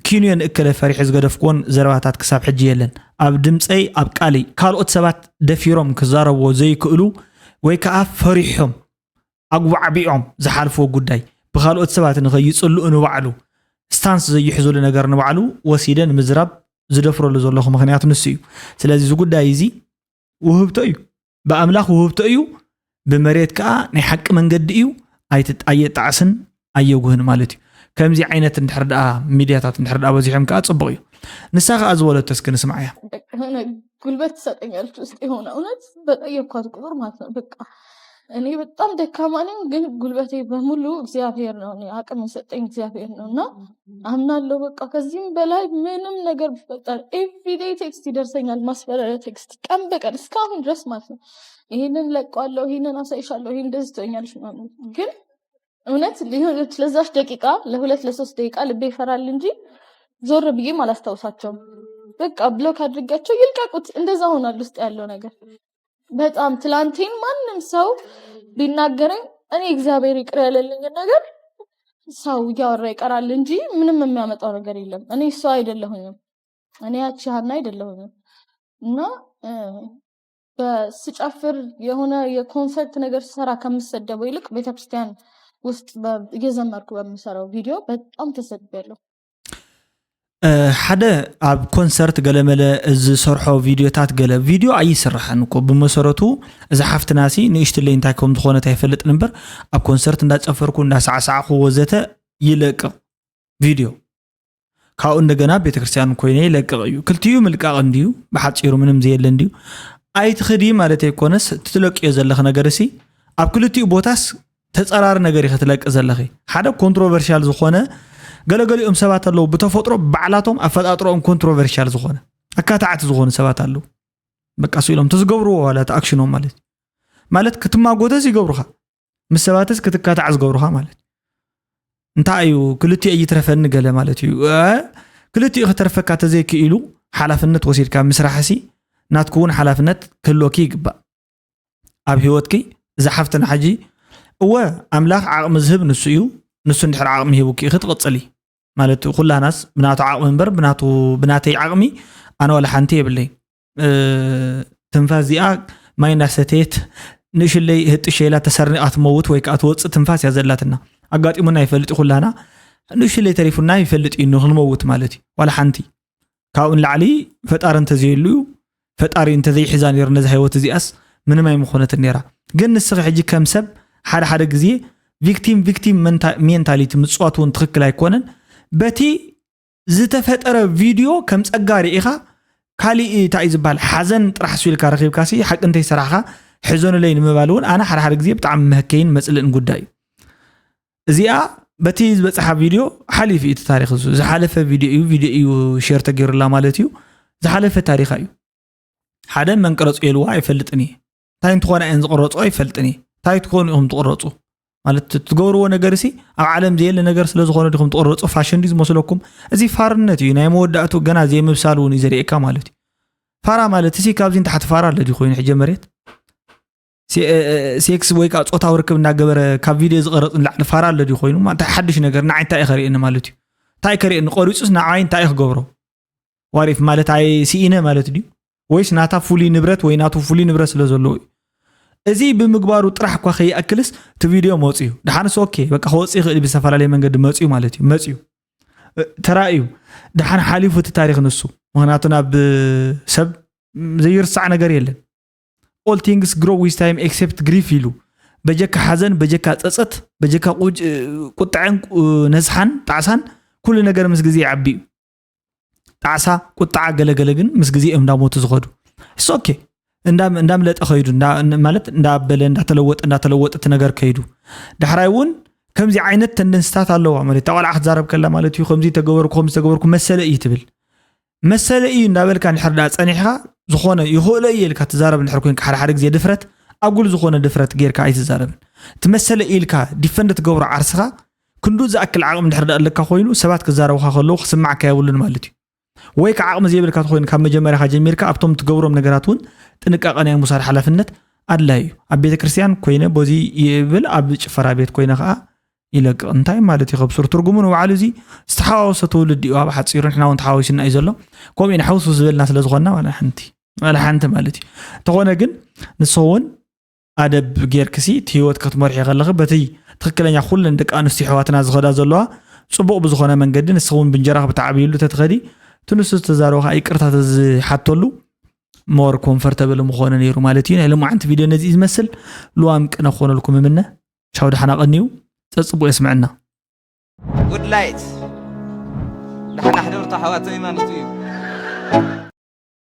ኪንዮን እከለ ፈሪሐ ዝገደፍኩዎን ዘረባታት ክሳብ ሕጂ የለን። ኣብ ድምፀይ፣ ኣብ ቃለይ፣ ካልኦት ሰባት ደፊሮም ክዛረብዎ ዘይክእሉ ወይ ከዓ ፈሪሖም ኣጉባዕቢዖም ዝሓልፍዎ ጉዳይ፣ ብኻልኦት ሰባት ንኸይፅልኡ ንባዕሉ ስታንስ ዘይሕዝሉ ነገር ንባዕሉ ወሲደ ንምዝራብ ዝደፍረሉ ዘለኹ ምኽንያት ንሱ እዩ። ስለዚ እዚ ጉዳይ እዚ ውህብቶ እዩ፣ ብኣምላኽ ውህብቶ እዩ፣ ብመሬት ከዓ ናይ ሓቂ መንገዲ እዩ። ኣይት-፣ ኣየጣዕስን ኣየጉህን ማለት እዩ። ከምዚ ዓይነት እንድሕር ደኣ ሚድያታት እንድሕር ደኣ በዚሖም ከዓ ፅቡቕ እዩ። ንሳ ከዓ ዝበለቶ እስኪ ንስማዕያ። የሆነ ጉልበት ትሰጠኛለች ውስጥ የሆነ እውነት በጠየኳት ቁጥር ማለት ነው። በቃ እኔ በጣም ደካማ ነኝ፣ ግን ጉልበቴ በሙሉ እግዚአብሔር ነው። እኔ አቅም የሰጠኝ እግዚአብሔር ነው እና አምናለሁ። በቃ ከዚህም በላይ ምንም ነገር ቢፈጠር everyday text ይደርሰኛል፣ ማስፈራሪያ text ቀን በቀን እስካሁን ድረስ ማለት ነው። ይሄንን ለቀዋለሁ፣ ይሄንን አሳይሻለሁ፣ ይሄን እንደዚህ ትሆኛለሽ ምናምን። ግን እውነት ሊሆነች ለዛች ደቂቃ ለሁለት ለሶስት ደቂቃ ልቤ ይፈራል እንጂ ዞር ብዬም አላስታውሳቸውም። በቃ ብሎክ አድርጋቸው ይልቀቁት። እንደዛ ሆናል ውስጥ ያለው ነገር። በጣም ትላንቴን ማንም ሰው ቢናገረኝ እኔ እግዚአብሔር ይቅር ያለልኝን ነገር ሰው እያወራ ይቀራል እንጂ ምንም የሚያመጣው ነገር የለም። እኔ እሷ አይደለሁኝም። እኔ ያቺ ሀና አይደለሁኝም እና በስጨፍር የሆነ የኮንሰርት ነገር ስሰራ ከምሰደበው ይልቅ ቤተክርስቲያን ውስጥ እየዘመርኩ በምሰራው ቪዲዮ በጣም ተሰድቤያለሁ። ሓደ ኣብ ኮንሰርት ገለመለ ዝሰርሖ ቪዲዮታት ገለ ቪዲዮ ኣይስራሕን እኮ ብመሰረቱ። እዛ ሓፍትና ሲ ንእሽትለይ እንታይ ከም ዝኾነት ኣይፈልጥን እምበር ኣብ ኮንሰርት እንዳጨፈርኩ እንዳሳዕሳዕኩ ወዘተ ይለቅቕ ቪዲዮ። ካብኡ እንደገና ቤተክርስትያን ኮይነ ይለቅቕ እዩ። ክልቲኡ ምልቃቕ እንድዩ፣ ብሓፂሩ ምንም ዘየለ እንድዩ። ኣይትኽዲ ማለት ኣይኮነስ፣ እቲ ትለቅዮ ዘለኺ ነገር ሲ ኣብ ክልቲኡ ቦታስ ተፀራሪ ነገር ኢኺ ትለቂ ዘለኺ። ሓደ ኮንትሮቨርሻል ዝኾነ፣ ገለገሊኦም ሰባት ኣለዉ ብተፈጥሮ ባዕላቶም ኣፈጣጥሮኦም ኮንትሮቨርሻል ዝኾነ፣ ኣካታዕቲ ዝኾኑ ሰባት ኣለዉ። በቃ ስኢሎም ተዝገብርዎ ዋላ እቲ ኣክሽኖም ማለት ማለት ክትማጎተስ ይገብሩኻ፣ ምስ ሰባትስ ክትካታዕ ዝገብሩኻ ማለት እዩ። እንታይ እዩ ክልቲኡ ይትረፈኒ ገለ ማለት እዩ። ክልቲኡ ክተርፈካ ተዘይክኢሉ ሓላፍነት ወሲድካ ምስራሕ ሲ ናትኩ እውን ሓላፍነት ክህልወኪ ይግባእ ኣብ ህይወትኪ። እዛ ሓፍትና ሕጂ እወ ኣምላኽ ዓቕሚ ዝህብ ንሱ እዩ። ንሱ እንድሕር ዓቕሚ ሂቡኪ ኢኺ ትቕፅሊ ማለት ኩላናስ ብናቱ ዓቕሚ እምበር ብናቱ ብናተይ ዓቕሚ ኣነ ዋላ ሓንቲ የብለይ። ትንፋስ እዚኣ ማይ እናሰተየት ንእሽለይ ህጥሸ ኢላ ተሰርኒቓ ትመውት ወይ ከዓ ትወፅእ ትንፋስ እያ ዘላትና። ኣጋጢሙና ይፈልጥ እዩ ኩላና። ንእሽለይ ተሪፉና ይፈልጥ እዩ ንክንመውት ማለት እዩ። ዋላ ሓንቲ ካብኡ ንላዕሊ ፈጣሪ እንተዘየሉ እዩ። ፈጣሪ እንተዘይሒዛ ነይሩ ነዚ ህይወት እዚኣስ ምንም ኣይምኾነትን ነይራ። ግን ንስኺ ሕጂ ከም ሰብ ሓደ ሓደ ግዜ ቪክቲም ቪክቲም ሜንታሊቲ ምፅዋት እውን ትኽክል ኣይኮነን። በቲ ዝተፈጠረ ቪድዮ ከም ፀጋ ርኢኻ ካሊእ እንታይ እዩ ዝበሃል ሓዘን ጥራሕ ስኢልካ ረኺብካ ሲ ሓቂ እንተይሰራሕኻ ሕዘኑለይ ንምባል እውን ኣነ ሓደ ሓደ ግዜ ብጣዕሚ መህከይን መፅልእን ጉዳይ እዩ። እዚኣ በቲ ዝበፅሓ ቪድዮ ሓሊፉ እዩ እቲ ታሪክ። እሱ ዝሓለፈ ቪድዮ እዩ፣ ቪድዮ እዩ ሼር ተገይሩላ ማለት እዩ። ዝሓለፈ ታሪካ እዩ። ሓደ መንቀረፁ የልዋ ኣይፈልጥን እየ። እንታይ እንትኾና እየን ዝቕረፁ ኣይፈልጥን እየ። እንታይ ትኾኑ ኢኹም ትቕረፁ ማለት ትገብርዎ ነገር ሲ ኣብ ዓለም ዘየለ ነገር ስለዝኾነ ዲኹም ትቕረፁ? ፋሽን ድዩ ዝመስለኩም? እዚ ፋርነት እዩ። ናይ መወዳእቱ ገና ዘይምብሳል እውን እዩ ዘርእየካ ማለት እዩ። ፋራ ማለት ሲ ካብዚ ንታሕቲ ፋራ ኣሎ ድዩ ኮይኑ ሕጀ መሬት ሴክስ ወይ ከዓ ፆታዊ ርክብ እናገበረ ካብ ቪድዮ ዝቐረፅ ንላዕሊ ፋራ ኣሎ ድዩ ኮይኑ እንታይ ሓድሽ ነገር ንዓይ እንታይ እዩ ከርእየኒ ማለት እዩ? እንታይ ከርእየኒ? ቆሪፁስ ንዓይ እንታይ እዩ ክገብሮ? ዋሪፍ ማለት ኣይ ስኢነ ማለት ድዩ? ወይስ ናታ ፍሉይ ንብረት ወይ ናቱ ፍሉይ ንብረት ስለ ዘለዎ እዩ? እዚ ብምግባሩ ጥራሕ እኳ ከይኣክልስ እቲ ቪድዮ መፅዩ ድሓንስ ኦኬ በቃ ክወፅእ ይኽእል ብዝተፈላለየ መንገዲ መፅዩ ማለት እዩ። መፅዩ ተራእዩ ድሓን ሓሊፉ እቲ ታሪክ ንሱ። ምክንያቱ ናብ ሰብ ዘይርሳዕ ነገር የለን። All things grow with time except grief ኢሉ። በጀካ ሓዘን፣ በጀካ ፀፀት፣ በጀካ ቁጣዕን ነዝሓን ጣዕሳን ኩሉ ነገር ምስ ግዜ ይዓቢ እዩ። ጣዕሳ ቁጣዓ ገለገለ ግን ምስ ግዜ እዮም እንዳሞቱ ዝኸዱ። እስ ኦኬ እንዳምለጠ ከይዱ ማለት እንዳበለ እንዳተለወጠ እንዳተለወጠ እቲ ነገር ከይዱ ዳሕራይ እውን ከምዚ ዓይነት ተንደንስታት ኣለዋ ማለት እታ ቆልዓ ክትዛረብ ከላ ማለት እዩ ከምዚ ተገበርኩ ከምዚ ተገበርኩ መሰለ እዩ ትብል። መሰለ እዩ እንዳበልካ እንድሕር ዳ ፀኒሕካ ዝኾነ ይኽእሎ እየ ኢልካ ትዛረብ እንድሕር ኮንካ ሓደ ሓደ ግዜ ድፍረት ኣጉል ዝኾነ ድፍረት ጌርካ ኣይትዛረብን። እቲ መሰለ ኢልካ ዲፈንድ ትገብሮ ዓርስኻ ክንዱ ዝኣክል ዓቕሚ እንድሕር ዳ ኣለካ ኮይኑ ሰባት ክዛረቡካ ከለዉ ክስማዕካ የብሉን ማለት እዩ። ወይ ከዓ ዓቕሚ ዘይብልካ ተኮይኑ ካብ መጀመርያካ ጀሚርካ ኣብቶም ትገብሮም ነገራት እውን ጥንቃቐ ናይ ምውሳድ ሓላፍነት ኣድላይ እዩ። ኣብ ቤተ ክርስቲያን ኮይነ በዚ ይብል ኣብ ጭፈራ ቤት ኮይነ ከዓ ይለቅቕ እንታይ ማለት እዩ ከብሱር ትርጉሙ ንባዕሉ እዚ ዝተሓዋወሰ ትውልድ እዩ ኣብ ሓፂሩ ንሕና እውን ተሓዋዊስና እዩ ዘሎ። ከምኡ ኢና ሕውስ ዝበልና ስለ ዝኾንና ዋላ ሓንቲ ዋላ ሓንቲ ማለት እዩ። እንተኾነ ግን ንስኹ እውን ኣደብ ጌርክሲ እቲ ህይወት ክትመርሒ ከለኺ በቲ ትክክለኛ ኩለን ደቂ ኣንስትዮ ኣሕዋትና ዝኸዳ ዘለዋ ፅቡቕ ብዝኾነ መንገዲ ንስኺ እውን ብንጀራ ብትዓብይሉ ተትኸዲ እቲ ንሱ ዝተዛረበ ከዓ ይቅርታ ተዝሓተሉ ሞር ኮንፈርተብል ምኾነ ነይሩ ማለት እዩ። ናይ ሎማዓንቲ ቪድዮ ነዚ እዩ ዝመስል። ልዋም ቅነ ክኾነልኩም እምነ። ቻው ደሓና ቀንዩ። ፀፅቡቕ የስምዐና። ጉድ ላይት ደሓና ሕደሩ ተሓዋተይ ማለት እዩ።